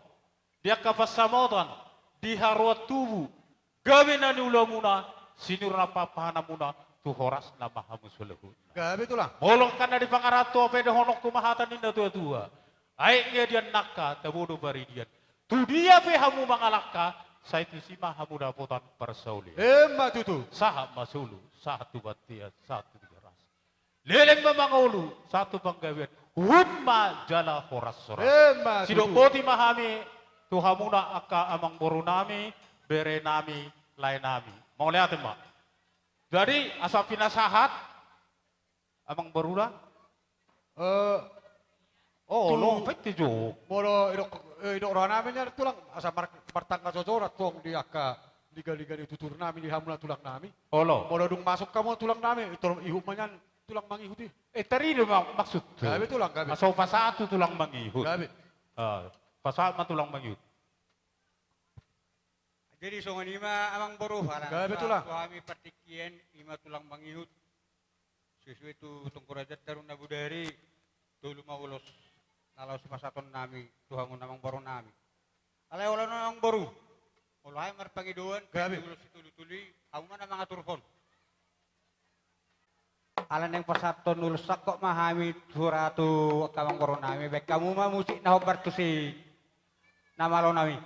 Di angka pansamotan, di haroan tubu, gabe na niulamuna, sinur na pahanamuna, tu horasna ma hamu saluhutna. Gabe tulang. Molo angka na di pangarantoan pe dohononku ma hata ni na tuatua. Aek nge dian nangka, tabo do paridian. Tu dia pe hamu mangalangka, sai tusi ma hamu dapotan parsaulian. Emma tutu. Sahat ma solu, sahat tu bontean, sahat tu Tigaras. Leleng ma mangolu, sahat tu panggabean, huhut ma jala horas-horas. Emma tutu. Sidok boti ma hami, tu hamuna angka amang boru nami, bere nami, lae nami. Mauliate ma. Jadi, asa pinasahat, amang boru da? Eh, Oh, tu-, olo, pete jo. Molo idok, eh, idok roha nami nian tulang, asa mar-, martangga jojor antong di angka liga-liga ni tutur nami di hamuna tulang nami. Olo. Molo dung masuk hamu tulang nami, itor ihut ma nian tulang Mangihut i. Eh, tari do ma-, maksud tu. Gabe tulang, gabe. Asa hupasahat tu tulang Mangihut. Gabe. Ah, pasahat ma tulang Mangihut. Jadi songon i ma amang boru, gabe tulang. Hami partingkian i ma tulang Mangihut. Sesuai tu tonggo raja taruna bodari, tolu ma ulos na laos pasahaton nami tu hamu amang boru nami. Alai olo amang boru, molo hami marpangidoan, gabe, ulos i tolu-tolu i, hamu ma na mangaturhon. Ala naeng pasahathon ulos sangkop ma hami tu hura tu angka amang boru nami, baen hamu ma musik na hombar tusi na malo nami.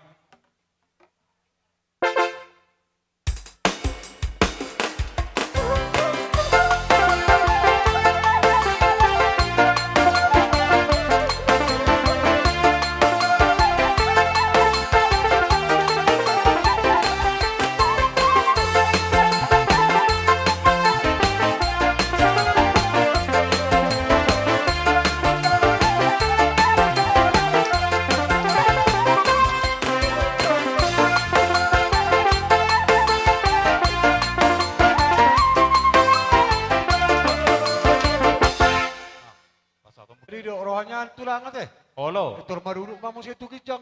Jadi do rohana tulang ate. Olo. Tor marudut ma muse tu ginjang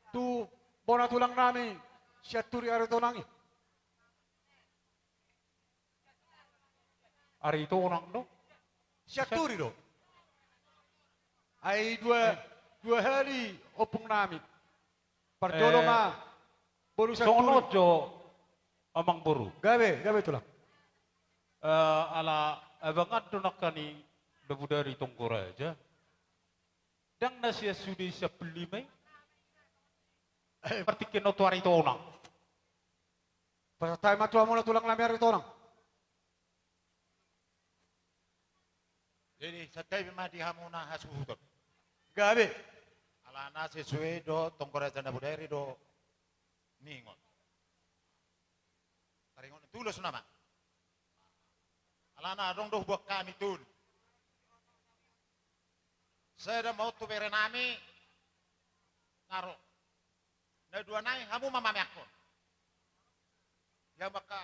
tu bona tulang nami Sianturi Aritonang i. Aritonang do? Sianturi do. Ai dua, eh, dua hali ompung nami. Parjolo, eh, ma boru Sianturi. Songon on jo amang boru. Gabe, gabe tulang. Eh, ala abangan do nangkaning na bodari Tonggo Raja. Ndang na sian sude sian pellima i. Eh. Partingkian on tu Aritonang. Pasahat hami ma tu hamuna tulang nami Aritonang. Jadi, santabi ma di hamuna hasuhuton. Gabe. Alana sesuai do, Tonggo Raja na bodari do ningot. Taringot tulos nama. Alana adong do hubuat hami tulos. Sada ma on tu bere nami. Naro. Na dua nai hamu ma mameakkon. Ia maka.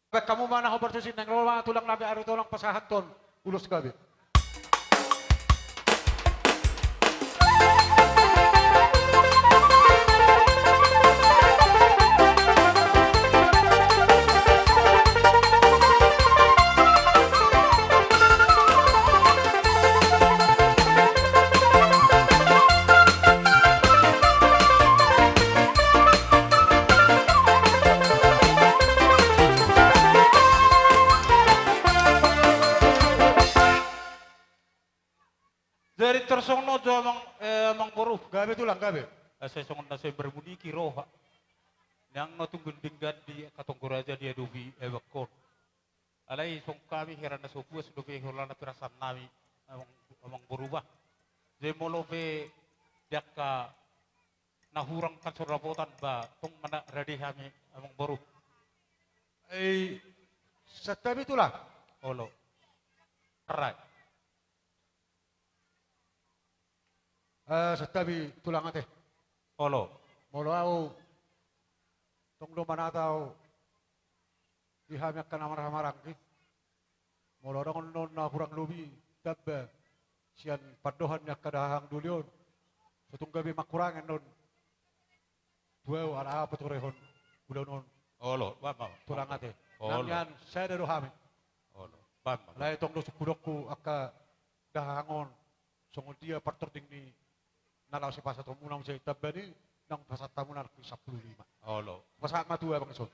Baen hamu ma na hombar tusi, naeng ro ma tulang nami Aritonang pasahathon ulos gabe. Jadi tor songon on jo amang, eh, amang boru. Gabe tulang, gabe. Asa songon na sai marmuniki roha. Nang na tung gending gandi angka Tonggo Raja diadopi, eh, bakkon. Alai songon hami hera na so puas dope holan na perasaan nami amang, amang boru ba. Jadi molo pe di angka na hurang kan so dapotan ba tong ma na rade hami amang boru. Eh, santabi tulang. Olo. Rai. Eh, santabi tulang ate. Olo. Molo au tong do manata au di hami angka na marhahamaranggi. Molo adong annon na hurang lobi tamba sian pandohan ni angka dahahang doli on, so tung gabe mangkurangi annon. Tu au ala apa torehon ulaon on. Olo, paham, paham. Tulang ate. Olo. Nang nian sada do hami. Olo, paham, paham. Alai tong do sungkudonku angka dahahang on. Songon dia partording ni na laho sipasahatonmuna muse tamba ni naung pasahat hamuna nangkin sampulu lima. Olo. Pasahat ma tu abang ison.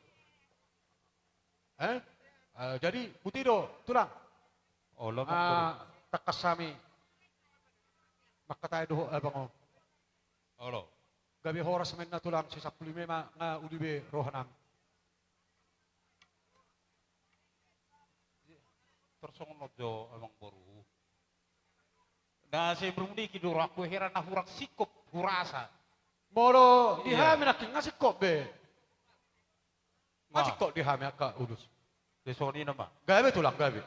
Eh? Eh, jadi, buti do, tulang. Olo, ah, mangkuru. Tangkas hami mangkatai dohot abang on. Olo. Gabe horas ma inna tulang, si sampulu lima i ma nga uli be rohanami. Tor songon on jo amang boru. Na sai marmuniki do rohangku, hera na hurang singkop hurasa. Molo di hami nangkin nga singkop be. Nga singkop di hami angka ulos. Songon i nama. Gabe tulang, gabe.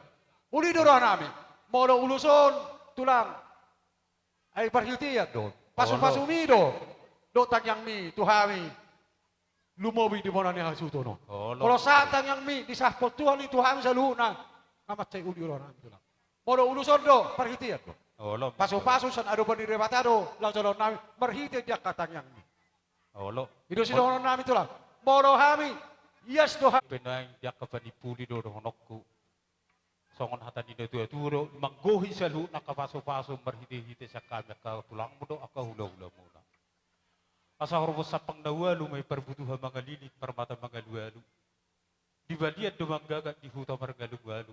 Uli do rohanami. Molo ulos on tulang, ai parhitean do. Pasupasumi do dohot tangiangmi tu hami. Lumobi di bona ni hasuhuton on. Olo. Molo sahat tangiangmi disahaphon Tuhan i tu hami saluhutna, nga mansai uli rohanami tulang. Molo ulos on do parhitean do. Olo. Pasupasu sian adopan ni Debata do laho jaloonnami marhite di angka tangiangmi. Olo. I do sidohononnami tulang. Molo hami ias do hami. Pe naeng di angka panimpuli do dohononku. Songon hata ni natuatua do, manggohi saluhut angka pasupasu marhitehite sian hami angka tulangmu dohot angka hulahulamuna. Asa horbo sampang na ualu ma i parbutuha mangalilit parmata mangalualu. Di balian do manggagat di huta marngalualu.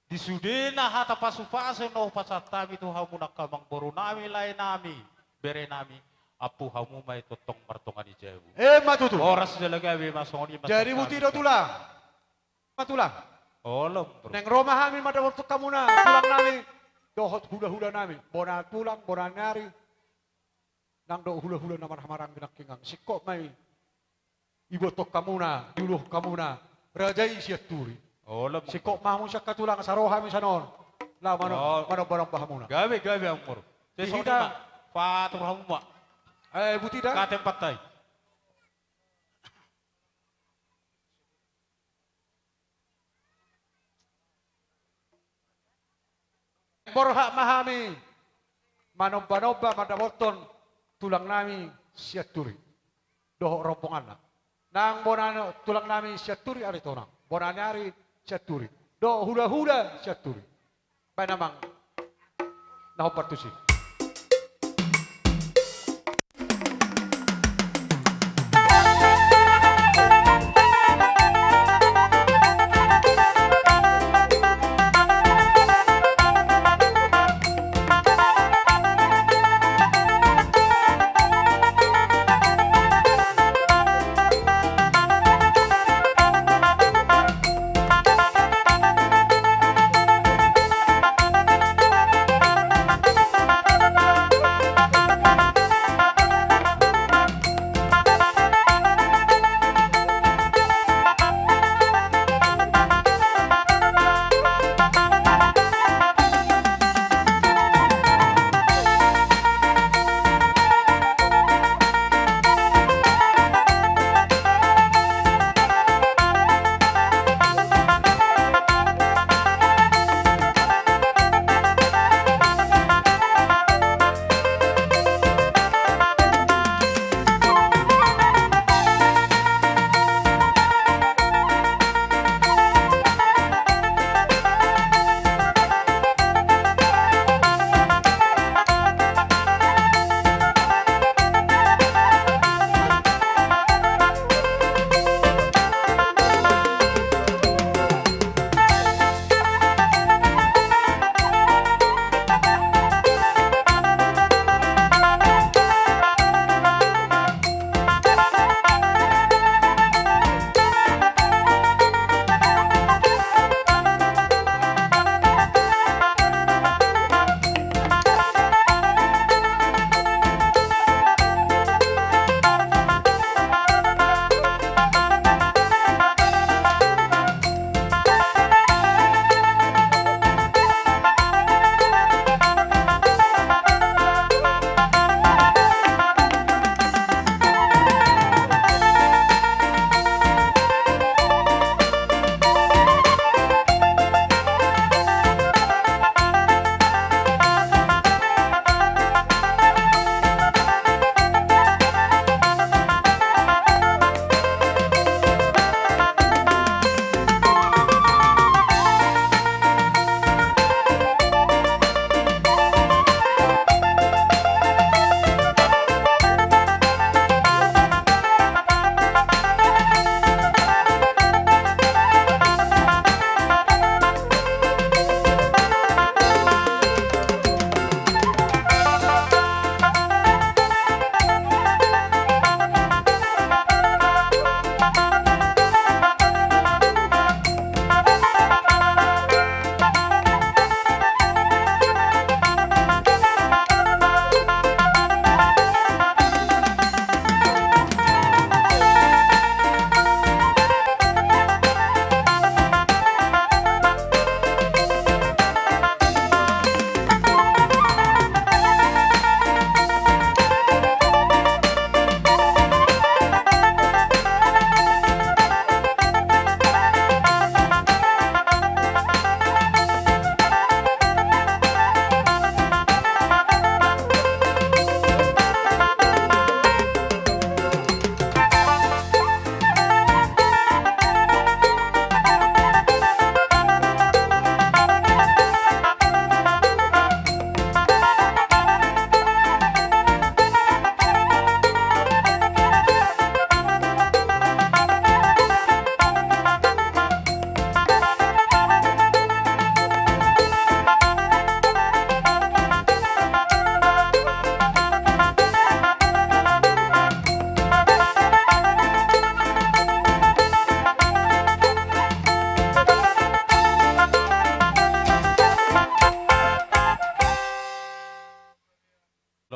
Di sudena hata pasupasu na hupasahat hami tu hamu angka amangborunami, laenami, berenami, ampu hamu ma i tongtong martonga ni jabu. Emma tutu. Horas jala gabe ma songon i ma. Jadi buti do tulang. Ma tulang. Olo, bro. Naeng ro ma hami mandapothon hamuna tulangnami dohot hulahulanami, bona tulang, bona ni ari, nang dohot hulahula na marhahamaranggi nangkin, nga singkop ma i diboanhon hamuna, diuluhon hamuna raja i Sianturi. Olo, bro. Singkop ma hamu sian angka tulang, asa ro hami sian on laho manombanomba hamuna. Gabe, gabe, amang boru. Di hita. Patur hamu ma. Eh, buti da. Katen pantai. Borhat ma hami manomba-nomba mandapothon tulang nami Sianturi dohot rombonganna. Nang bona tulang nami Sianturi Aritonang, bona ni ari Sianturi dohot hula-hula Sianturi. Baen amang na hombar tusi.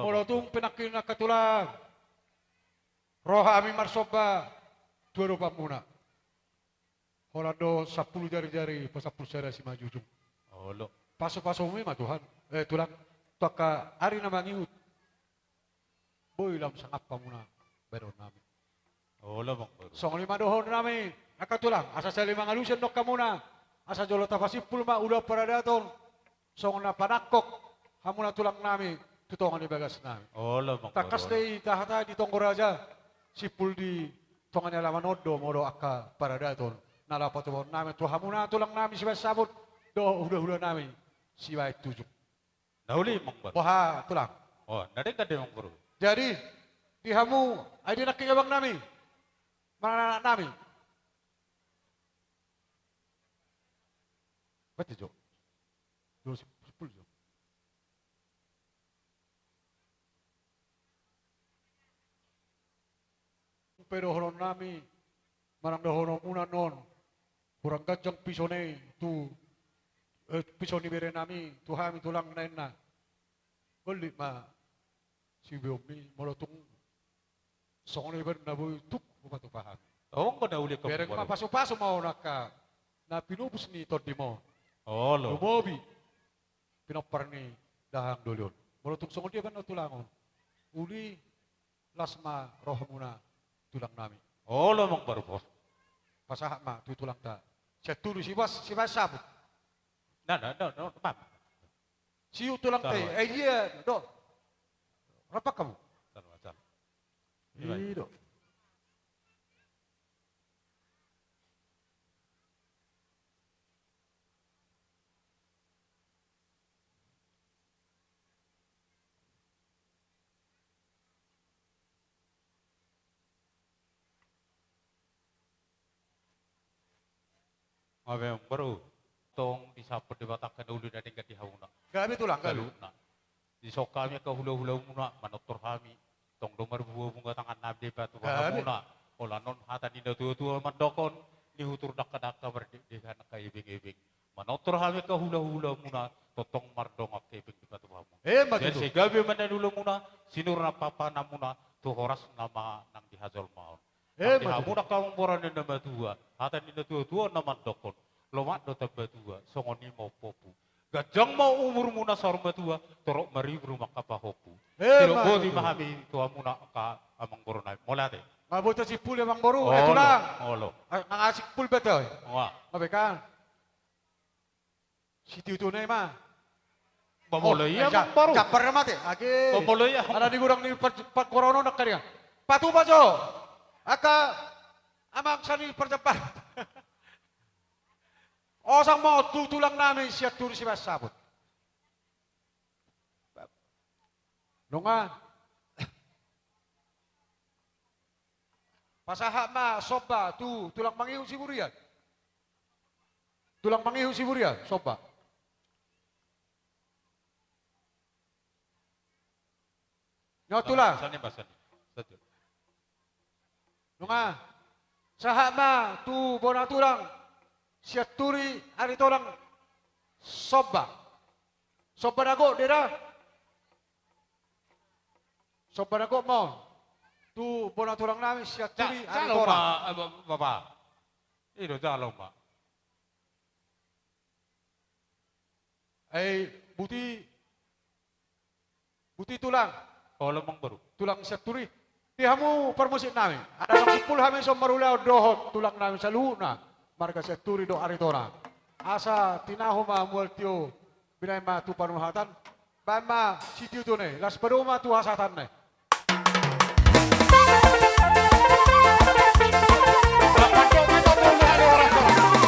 Molo tung pe nangkin angka tulang, ro hami marsomba tu adopanmuna. Holan do sampulu jari-jari pasampulu sada simanjujung. Olo. Pasu-pasumi ma Tuhan, eh, tulang, tu angka ari na mangihut. Boi lam sangap hamuna bahenon nami. Olo, Amang Boru. Songon i ma dohonon nami, angka tulang, asa sahali mangalusi do hamuna, asa jolo tapasimpul ma ulaon paradaton. songon na panangkok hamuna tulang nami tu tonga ni bagas nami. Olo, Amang Boru. Tangkas do i tahatai di tonggo raja, simpul di tonga ni alaman on do molo angka paradaton na laho patupaon nami tu hamuna tulang nami sibahen sabut dohot hulahula nami sibahen tujung. Na uli, Amang Boru. Boha, Tulang? O, na denggan do i, Amang Boru. Jadi, di hamu, ai di nangkin abang nami, manang anak nami. Baen jo. Dua sip-, sipul jo. Pe dohonon nami, manang dohononmuna on, hurang ganjang pison i tu, eh, pison ni bere nami tu hami tulang, ninna. Gollit ma sibeonmi molo tung songon i baen na boi tuk hupatupa hami. Tong do na uli, Amang Boru. Bereng ma pasupasu ma on angka na pinupus ni tondimon. Olo. Lumobi pinompar ni dahahang doli on. Molo tung songon dia baen na tulang on, uli las ma rohamuna tulang nami. Olo, Amang Boru. Pasahat ma tu tulangta Sianturi sibahen, sibahen sabut. Na, na, na, na, na. Siu tulangta i. Salah. Eh, iya do. Rap hamu. Salah, salah. I do. Gabe, Amang Boru. Tong disampur Debata angka na uli na denggan di hamuna. Gabe, Tulang, gabe. Saluhutna. Dison hami angka hulahulamuna manortor hami. Tong do marbunga-bunga tangan nami di patupa hamuna. Gabe. Holan on hata ni natuatua mandok on, nihutur dangkadangka mardekdehan angka ebengebeng. Manortor hami angka hulahulamuna, tongtong mardongan hepeng di patupa hamuna. Emma tutu. Sai gabe ma na niulamuna, sinur na papanamuna, tu horas nama nang di hajolmaon. Emma tutu. Nang di hamuna angka amangboru ni na matua, hata ni natuatua na mandok on, lomak do tamba tua, songon i ma ompompu. Ganjang ma umurmuna saur matua, torop ma ribur ma angka pahompu. Emma tutu. Sai boti ma hami tu hamuna angka amangboru nami. Mauliate. Nga boi tasimpuli, Amangboru. Olo, eh, Tulang. Olo. Eh, nga asing pul bete, oi. Nga. Nga bekan. Sitiotio nai ma. Ba molo ia, eh, ja-, Amangboru. Jambar na mate. Age. Ba molo ia. Ala di godang ni par-, parkoraon on angka dia. Patupa jo. Angka amang sani parjambar. Osang ma on tu tulang nami Sianturi sibahen sabut. Nunga. Pasahat ma somba tu tulang mangihut Siburian. Tulang mangihut Siburian, somba. Nyo, Tulang. Sani, sani. Satu. Nunga. Sahat ma tu bona tulang Sianturi Aritonang, somba. Somba na gok, deda. Somba na gok ma on tu bona tulang nami Sianturi Aritonang. Jalo ma, eh, ba-, Bapa. I do, jalo ma. Ai, boti, boti, Tulang. Olo, Amangboru. Tulang Sianturi. Di hamu parmusik nami. Adong simpul hami songon marulaon dohot tulang nami saluhutna marga Sianturi dohot Aritonang. Asa tinahu ma mual tio, binahen ma tu panuhatan. Baen ma sitiotio nai, laos padomu ma tu hasahatan nai.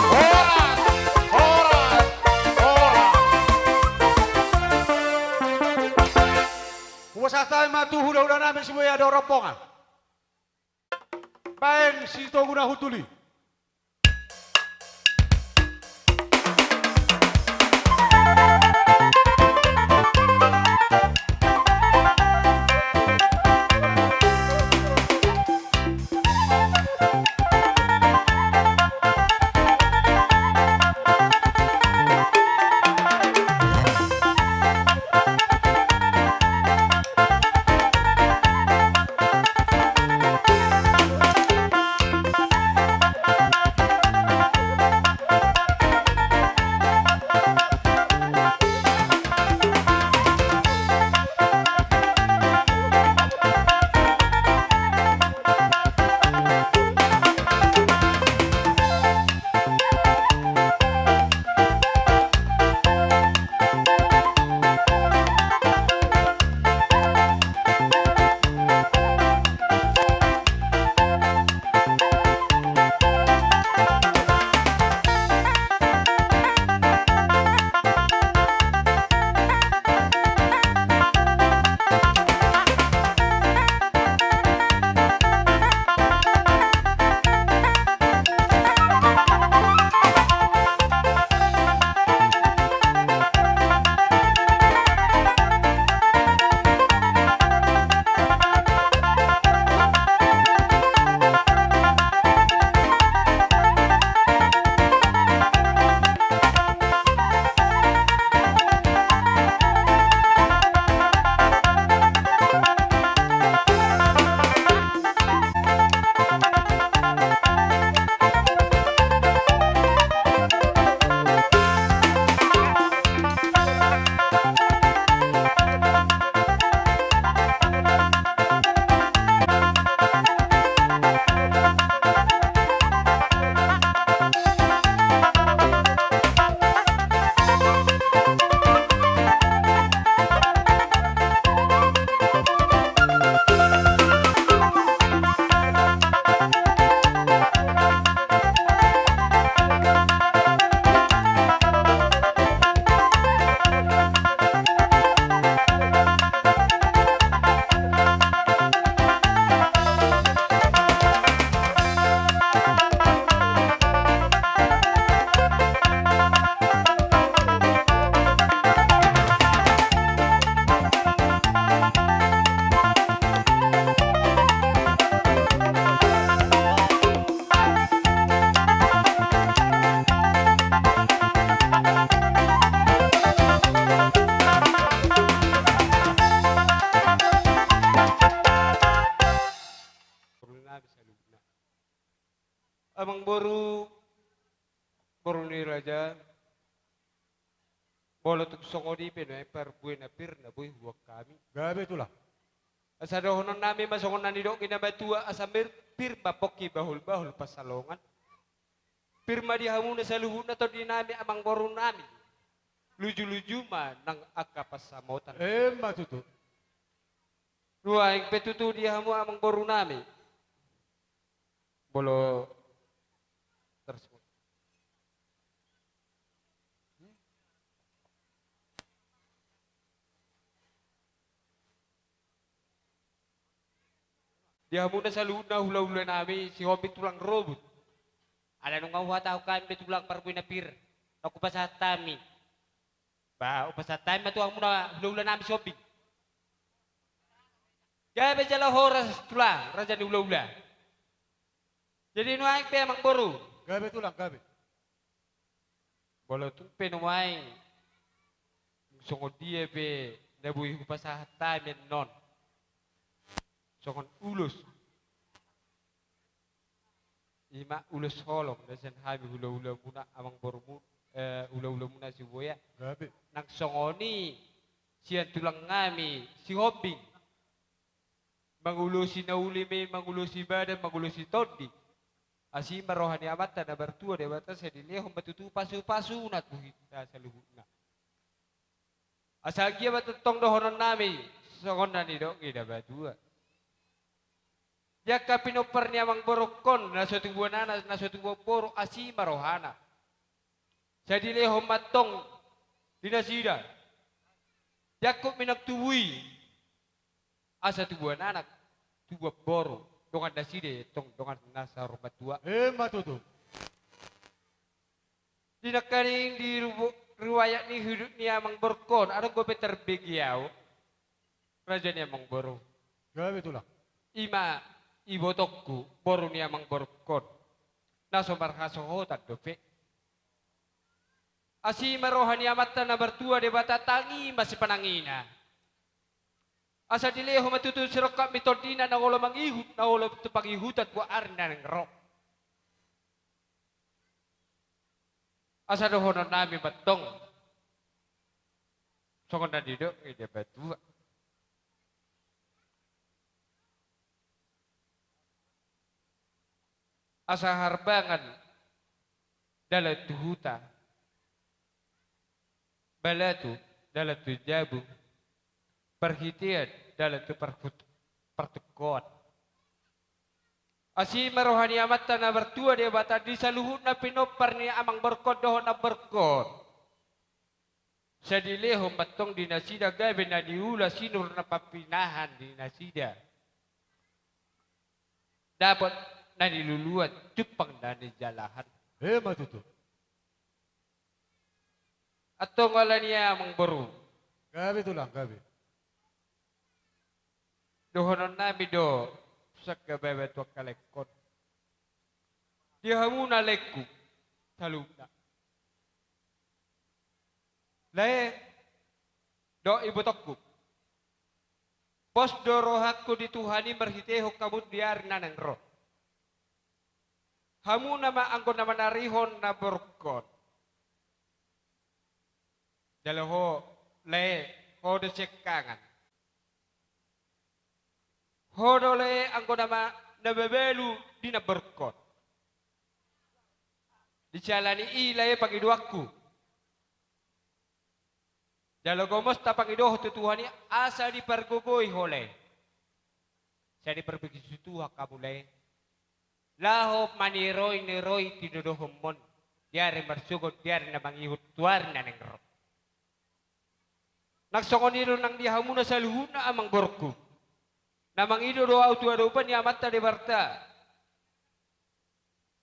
Horas, horas, horas. Hupasahat hami ma tu hulahula nami Sibuea dohot rombongan. Baen Sitogu na hundul i. Boru ni raja, molo tung songon i pe nuaeng parbue na pir na boi huboan hami. Gabe tulang. Asa dohonon nami ma songon na nidok ni na matua, asa mir-, pir ma pongki bahulbahul pansalongan. Pir ma di hamuna saluhutna tondi nami amangboru nami. Lujuluju ma nang angka pansamotan. Emma tutu. Nuaeng pe tutu di hamu amangboru nami. Molo terus. Di hamuna saluhutna hulahula nami Sihombing tulang robut. Ala nunga huhatahon hami be tulang parbue na pir. Nunga hupasahat hami. Ba, hupasahat hami ma tu hamuna hulahula nami Sihombing. Gabe jala horas tulang, raja ni hulahula. Jadi nuaeng pe amangboru. Gabe tulang, gabe. Molo tung pe nuaeng songon dia pe na boi hupasahat hami annon. Songon ulos. Ima ulos holong na sian hami hulahula muna amangboru mu-, eh, hulahula muna Sibuea. Gabe. Nang songon i sian tulang nami Sihombing. Mangulosi na uli ma i, mangulosi badan, mangulosi tondi. Asi ma roha ni Amanta na martua Debata, sai dilehon ma tutu pasupasuna tu hita saluhutna. Asa anggiat ma tongtong dohonon nami songon na nidok ni na matua. Di angka pinompar ni amangborungkon, na so tubuan anak, na so tubuan boru, asi ma rohana. Sai dilehon ma tong di nasida. Diangkut ma i nang tubu i. Asa tubuan anak, tubuan boru, dongan nasida i tong, dongan na saur matua. Emma tutu. Di nangkaning di rubo-, riwayat ni hudut ni amangborungkon, adong dope tarbege au, raja ni amangboru. Gabe tulang. Ima ibotongku, boru ni amangborungkon. Na so marhasohotan dope. Asi ma roha ni Amanta na martua Debata, tangi ma sipanangina. Asa dilehon ma tutu sirongkap ni tondina na olo mangihut, na olo tu pangihutan tu ari na naeng ro. Asa dohonon nami ma tong songon na nidok ni na matua. Asa harbangan dalan tu huta, balatu dalan tu jabu, parhitean dalan tu parhut-, partungkoan. Asi ma roha ni Amanta na martua Debata di saluhutna pinompar ni amangborungkon dohot namborungkon. Sai dilehon ma tong di nasida gabe na niula sinur na papinahan di nasida. Dapot na niluluan, jumpang na nijalahan. Emma tutu. Antong ala ni i amangboru. Gabe tulang, gabe. Dohonon nami do sangkababa tu angka laengkon. Di hamuna laengku saluhutna. Lae dohot ibotongku. Pos do rohangku di Tuhan i marhitehon hamu di ari na naeng ro. Hamu nama anggo na manarihon namborungkon. Jala ho lae, ho do siangkangan. Ho do lae anggo nama na mabalu di namborungkon. Di siala ni i lae pangidoanku. Jala gomos tapangidohon tu Tuhan i asa dipargogoi ho lae. Sai diparbege Tuhan hamu lae. Laho maniroi-niroi tinodohonmon. Di ari marsogot, di ari na mangihut, tu ari na naeng ro. Nang songon i do nang di hamuna saluhutna amangborungku. Na mangido do au tu adopan ni Amanta Debata.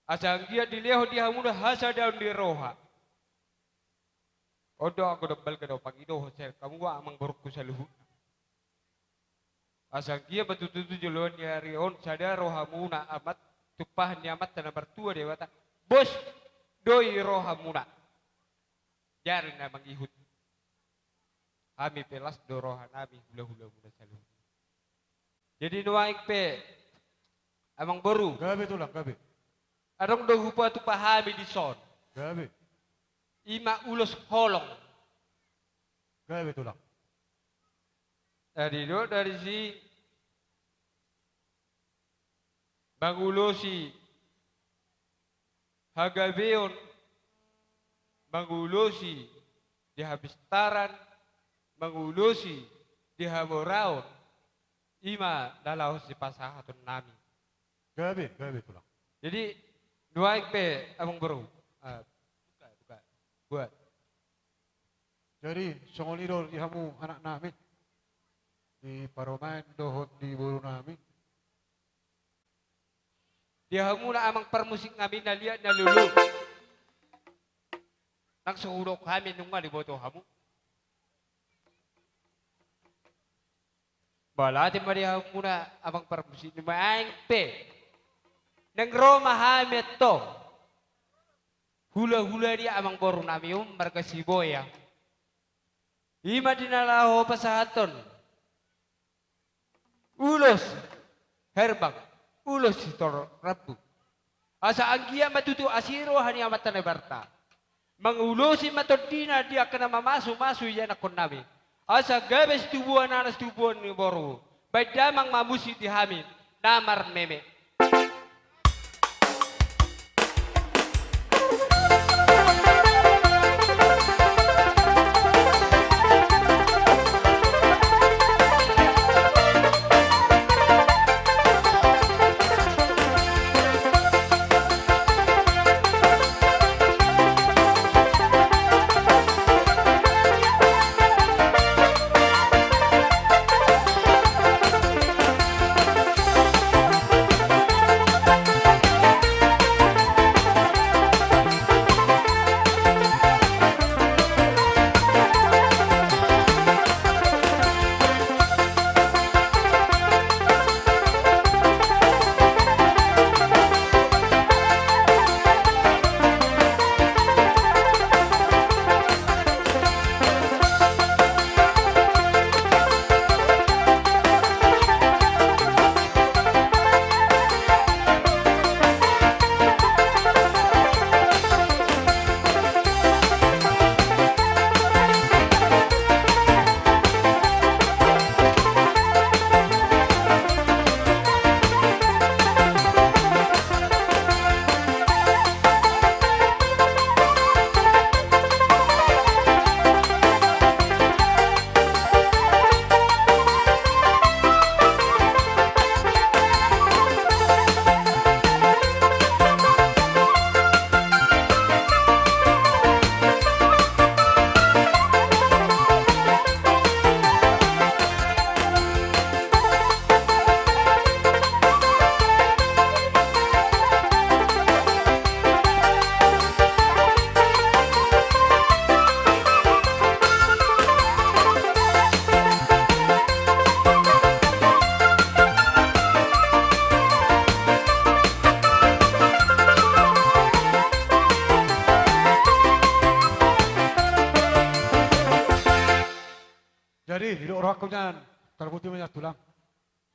Asa anggiat dilehon di hamuna hasadaon ni roha. On do anggo na balga na hupangidohon sian hamu amangborungku saluhutna. Asa anggiat ma tutu tu joloan ni ari on sada rohamuna amat, tumpahan ni Amanta na martua Debata. Pos do i rohamuna. Di ari na mangihut. Hami pe las do rohanami hulahulamuna saluhutna. Jadi nuaeng pe amangboru. Gabe tulang, gabe. Adong do hupatupa hami dison. Gabe. I ma ulos holong. Gabe, Tulang. Jadi do dari si mangulosi hagabeon, mangulosi di hapistaran, mangulosi di haboraon, i ma na laho sipasahatonnami. Gabe, gabe, Tulang. Jadi, nuaeng pe, Amangboru. Ah, buka, buka. Buat. Jadi, songon i do di hamu anaknami, di parumaen dohot di borunami. Di hamuna amang parmusiknami na liat na lolo. Nang so hudok hami nunga diboto hamu. Mauliate ma di hamuna amang parmusik, nuaeng pe. Naeng ro ma hami antong. Hulahula di amangborunami on marga Siboya. I ma di na laho pasahathon ulos herbang, ulos sitorop rambu. Asa anggiat ma tutu asi roha ni Amanta Debata. Mangulosi ma tondina di angka na mamasumasu ianakkonnami. Asa gabe situbuan anak situbuan ni boru. Baen damang ma musik di hami na marmeme. Jadi, didok rohangku nian, tarbuti ma nian, Tulang.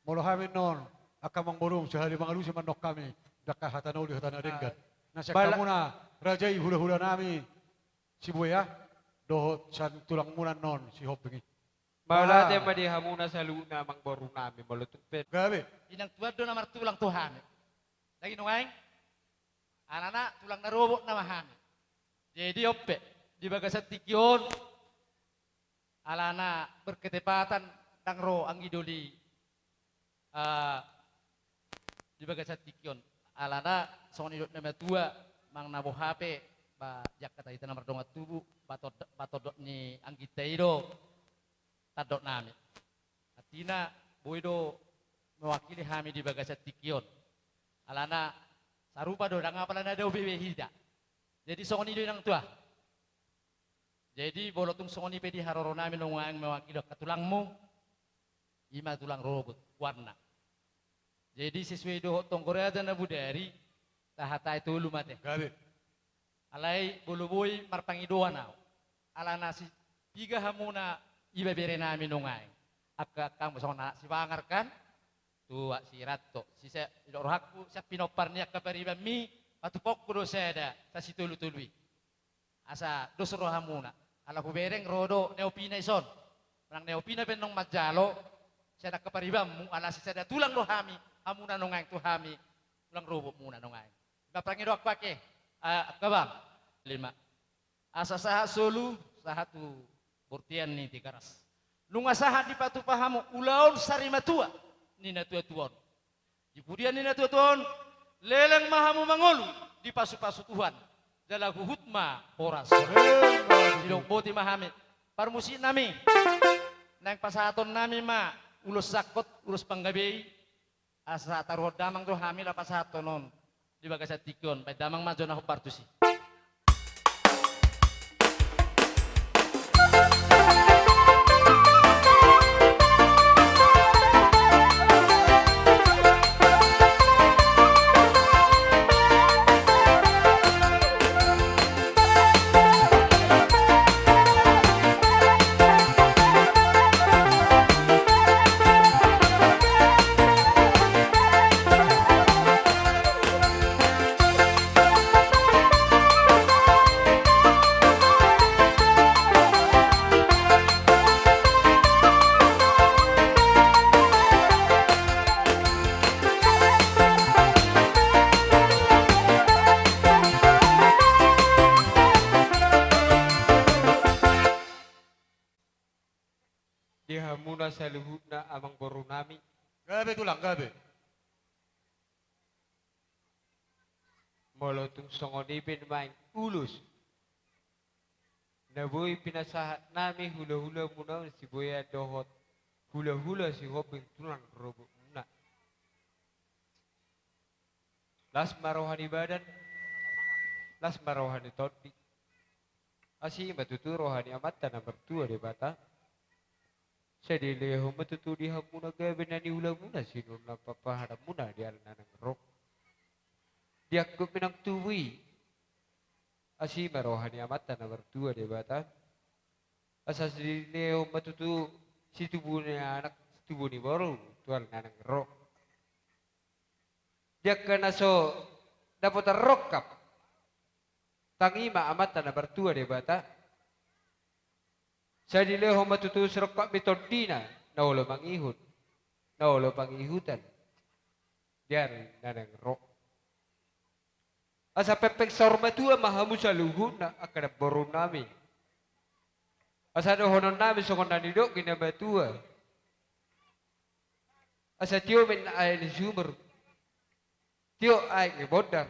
Molo hami annon angka amangborungku, sahali mangalusi ma annon hami di angka hata na uli, hata na denggan. Ah, na sian bala- hamuna raja i, hulahulanami Sibuea, dohot sian tulangmuna annon Sihombing i. Mauliate ma di hamuna saluhutna amangborunami, molo tung pe. Gabe. Inang tuan do na martulang tu hami. Lagi nuaeng, alana tulang na robot nama hami. Jadi on pe, di bagasan tingki on, alana berketepatan ndang ro anggi doli, eh, di bagasan tingki on. Alana songon nidok na matua, manang na boha pe, ba, di angka hita na mardongan tubu, patod-, patondok ni angginta i do tandoknami. Artina, boi do mewakili hami di bagasan tingki on. Alana sarupa do, ndang apala na dao be hita. Jadi songon i do, inang tua. Jadi, molo tung songon i pe di haroronami nuaeng mewakili angka tulangmu, i ma tulang robot, warna. Jadi, sesuai dohot tonggo raja na bodari, tahatai tolu ma te. Gabe. Alai, molo boi marpangidoan au. Alana si, piga hamuna ibeberenami nuaeng. Angka, angka songon anak sibangar kan? Tu Siranto, sise, didok rohangku, sian pinompar ni angka paribanmi, patupaonku do sada, sasitolu-tolu i. Asa dos rohamuna. Ala hubereng ro do neopina ison. Manang neopina pe naung manjalo, sian angka paribanmu, ala sisada tulang do hami, hamuna naung aeng tu hami, tulang robotmuna naung aeng. Ima parangedonku ake, ah, angka bang. Lima. Asa sahat solu, sahat tu bortean ni Tigaras. Nunga sahat dipatupa hamu ulaon sarimatua ni natuatua on. Di pudian ni natuatua on, leleng ma hamu mangolu, dipasupasu Tuhan, jala huhut ma horas. Emma tutu. Didok boti ma hami. Parmusiknami, naeng pasahatonnami ma ulos sangkot, ulos panggabei, asa taruhon damang do hami laho pasahathon on. Di bagasan tingki on, baen damang ma jo na hombar tusi. Di hamuna saluhutna amangborunami. Gabe tulang, gabe. Molo tung songon i pe nuaeng ulos na boi pinasahatnami hulahulamuna on Sibuea dohot hulahula Sihombing tulang robotmuna. Las ma roha ni badan, las ma roha ni tondi. Asi ma tutu roha ni Amanta na martua Debata. Sai dilehon ma tutu di hamuna gabe na niulamuna sinuan na papahananmuna di ari na naeng ro. Di angkup ni nang tubu i. Asi ma roha ni Amanta na martua Debata. Asa dilehon ma tutu situbu ni anak, situbu ni boru tu ari na naeng ro. Di angka na so dapotan rongkap, tangi ma Amanta na martua Debata. Sai dilehon ma tutu sirongkap ni tondina, na olo mangihut, na olo pangihutan di ari na naeng ro. Asa pengpeng saur matua ma hamu saluhutna angka namborunami. Asa dohononnami songon na nidok ni na matua. Asa tio ma aek ni sumur, tio aek ni bondar.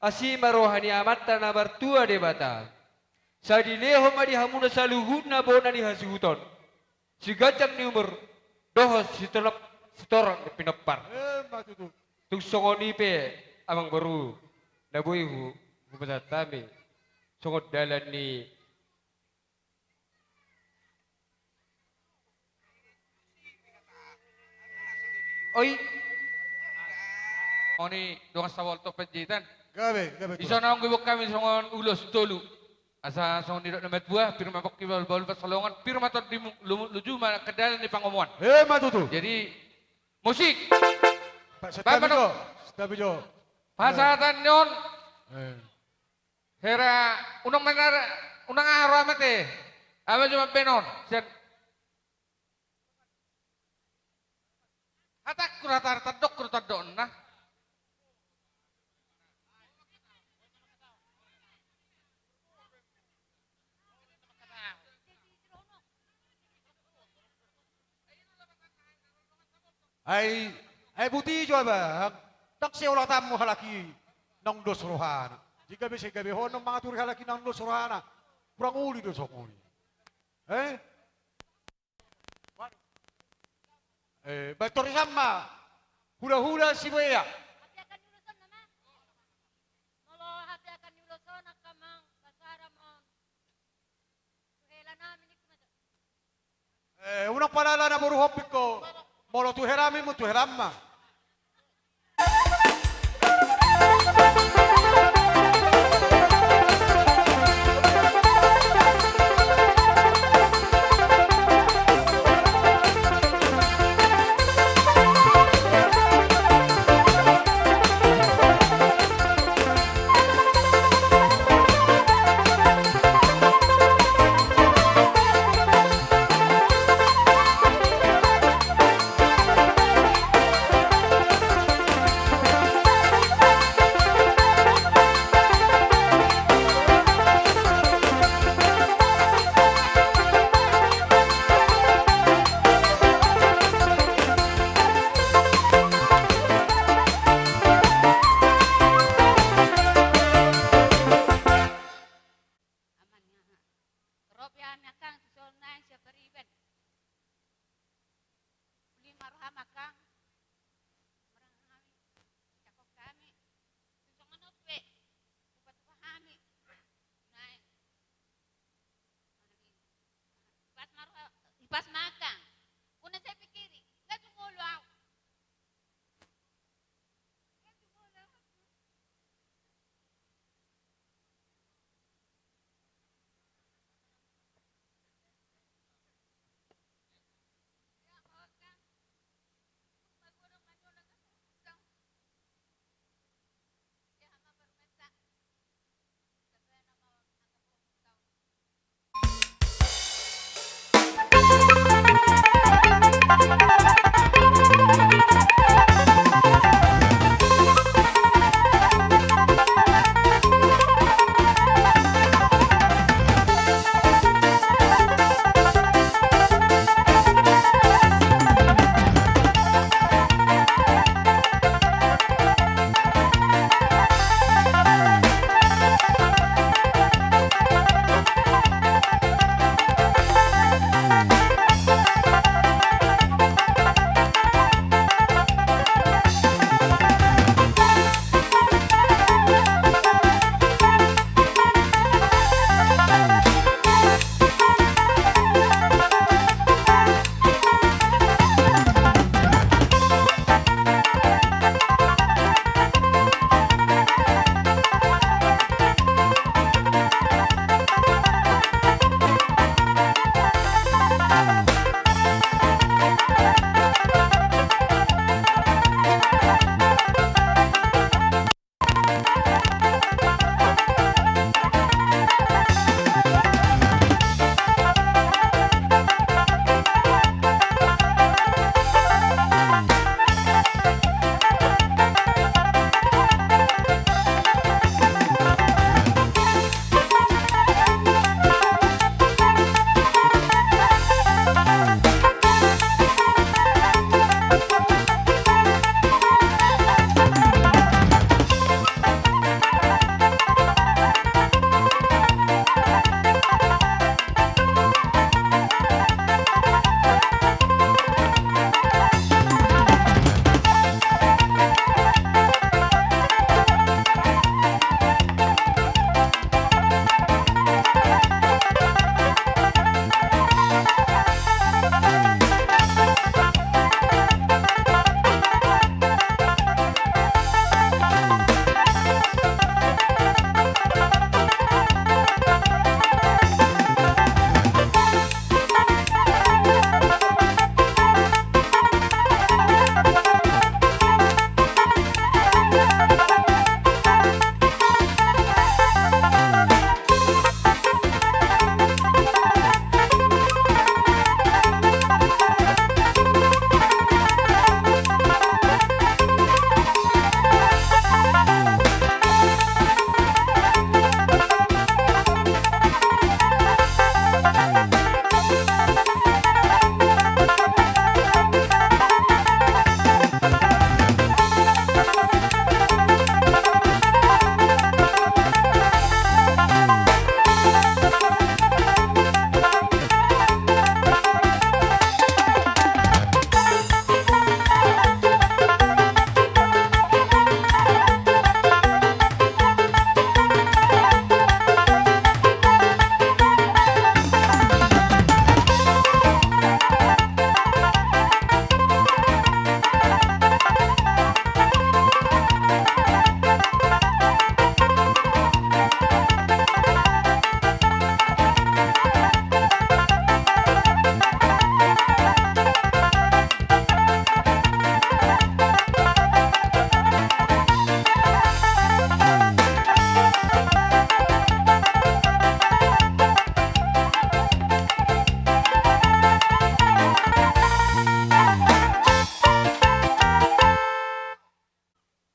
Asi ma roha ni Amanta na martua Debata. Sai dilehon ma di hamuna saluhutna bona ni hasuhuton, siganjang ni umur, dohot sitorop, sitorop ni pinompar. Emma tutu. Tung songon i pe amangboru, na boi hu, hupasahat hami songon dalan ni Oi. Oni dongan Saboltok Panjaitan. Gabe, gabe tulang. Dison naung dibege hami songon ulos tolu. Asa songon nidok na matua, pir ma pongki bahulbahul pansalongan, pir ma tondimu, lumut luju ma angka dalan ni pangomoan. Emma tutu. Jadi, musik. Pak, setabi jo, setabi jo. Pasahaton ni on. Eh. Hera, unang manara, unang aha roha mate. Aha jo mambahen on. Sian hatangku ra, tandokku ra, tandokna. Ai, ai buti jo abang. Ndang seolatanmu halak i naung dos rohana. Jika be sai gabe ho naung mangatur halak i naung dos rohana. Kurang uli do songon i. Eh? Eh, baen tor i ma. Hulahula Sibuea. Hape angka ni ulos on nama. Molo hape angka ni ulos on angka amang, basara ma on. Tu hela nami ningku ma jo. Eh, unang palala na boru hombing ho. Molo tu hela nami, tu hela ma. Tapi hami angkang tu son nai siap beriban. Uli ma roham angkang. Marangkang hami. Jakob hami. Songon on pe. Upa tupa hami. Nai. Ipas ma roha, ipas ma angkang. Unang sai pikiri, nggak jumolo au. Nggak jumolo au. Ya, angkang.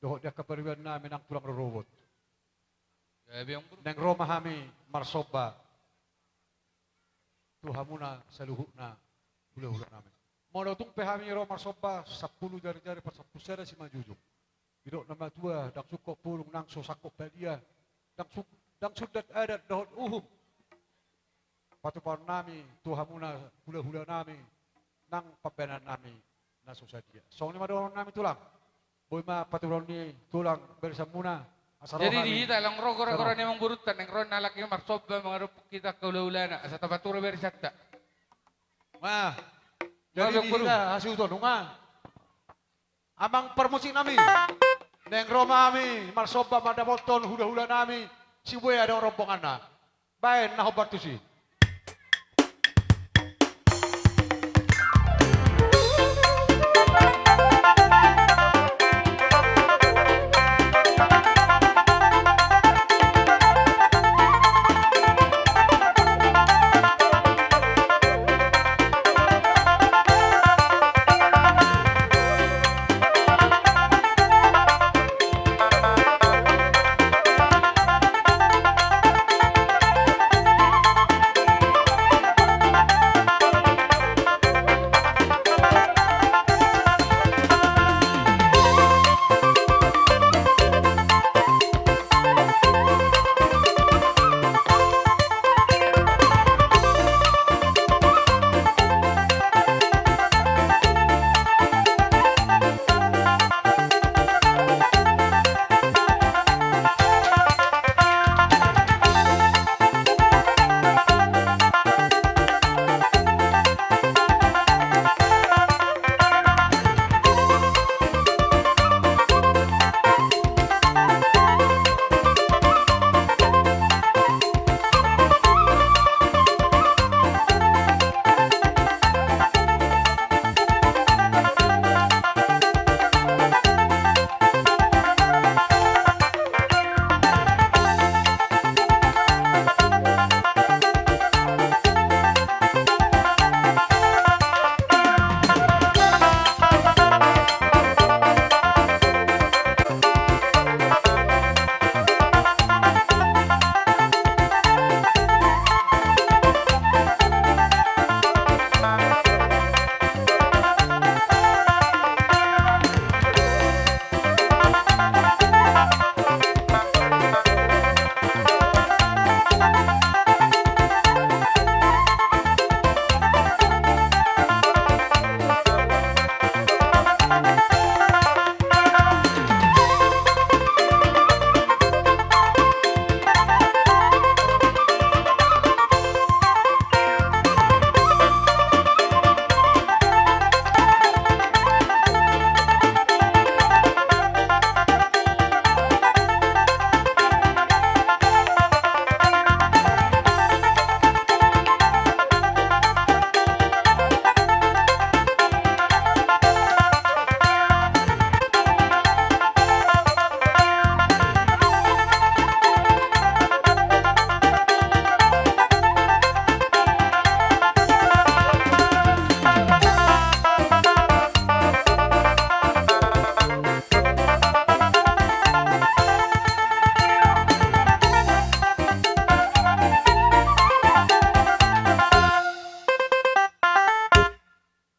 Dohot di angka pariban nami nang tulang rorobot. Gabe, Amang Boru. Naeng ro ma hami marsomba tu hamuna saluhutna hulahula nami. Molo tung pe hami ro marsomba, sampulu jarijari pasampulu sada simanjujung. Didok na matua, ndang sungkot bulung nang so sangkot badia, ndang sung-, ndang sundat adat dohot uhum. patupaonnami tu hamuna hulahulanami nang pambahenannami na so sadia. Songon i ma dohononnami tulang. Boi ma patupaon ni tulang barisanmuna. Asa ro hami. Jadi di hita, lang ro goragora ni amangborunta, naeng ro halak i marsomba mangadophon hita angka hulahulana asa tapature barisanta. Nah, jadi di hita hasuhuton nunga. Amang parmusiknami, naeng ro ma hami marsomba mandapothon hulahulanami Sibuea dohot rombonganna. Baen na hombar tusi.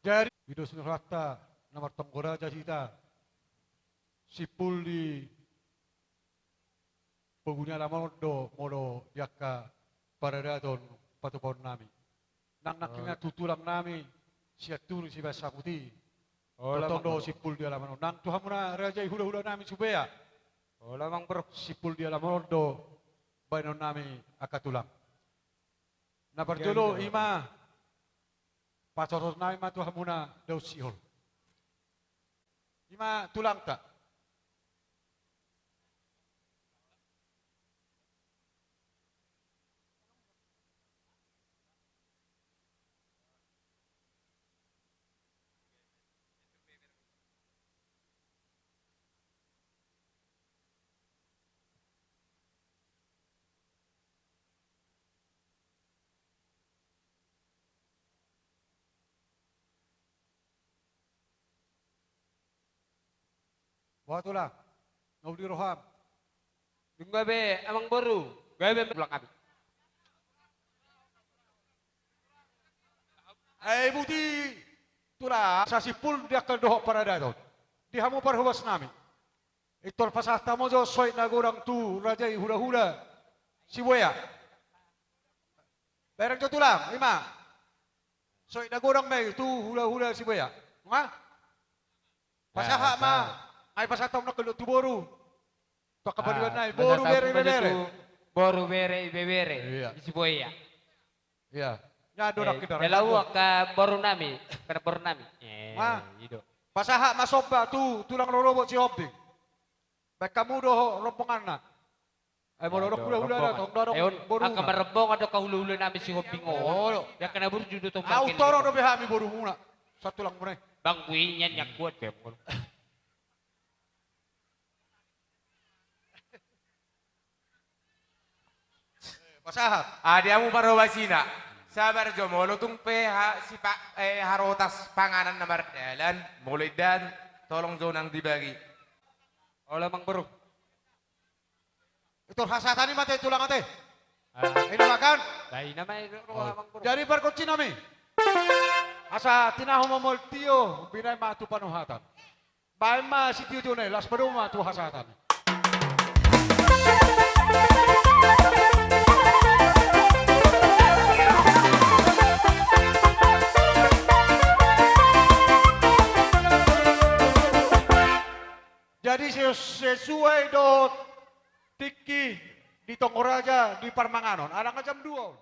Jadi, di dos ni rohanta na martonggo raja hita, simpul di pogu ni alaman on do molo di angka paradaton patupaonnami. Nang nangkiningan tu tulangnami Sianturi sibahen Sanguti. Tongtong do simpul di alaman on. Nang tu hamuna raja i hulahulanami Sibuea. Hola amang boru. Simpul di alaman on do baenonnami angka tulang. Na parjolo i ma pasahatonnami ma tu hamuna daun sihol. I ma tulangta. Boha tulang, na uli roham? Dung gabe amang boru, gabe tulang hami. Ai buti tulang, asa simpul di angka dohot paradaton. Di hamu parhobasnami. Pintor pasahat hamu jo soit na godang tu raja i hulahula Sibuea. Bereng jo tulang, ima. Songon i na godang ma i tu hulahula Sibuea. Nga? Pasahat ma. Nga i pasahat ma tu boru. Tu angka paduan nai. Boru, bere, ibebere. Boru, bere, ibebere. Iya. Di Sibuea. Iya. Nya do nangkin. Angka boru nami. Angka boru nami. Nga. Pasahat ma somba tu tulang rorobot Sihombing. Baen hamu do rombonganna. Ai molo adong hulahula na tong do adong boru. Angka marrombongan do angka hulahula nami Sihombing on. Olo. Angka na burju do tong. Au toro do be hami borumuna. Santulangmuna i. Bang, gue inyan nyakuan be. Pasahat. Adi hamu parhobasina. Sabar jo, molo tung pe harotas panganan na mardalan, molo indahan tolong jo nang dibagi. Olo amang boru. Itu hasahatan i ma ate tulang ate. Ina ma kan? Jadi pargonsi nami, asa tinahu ma molo tio, binaen ma tu panuhatan. Baen ma sitio-tio nai, laos padomu ma tu hasahatan. Jadi sesuai dohot tingki di tongon raja di parmanganon, adong jam dua on.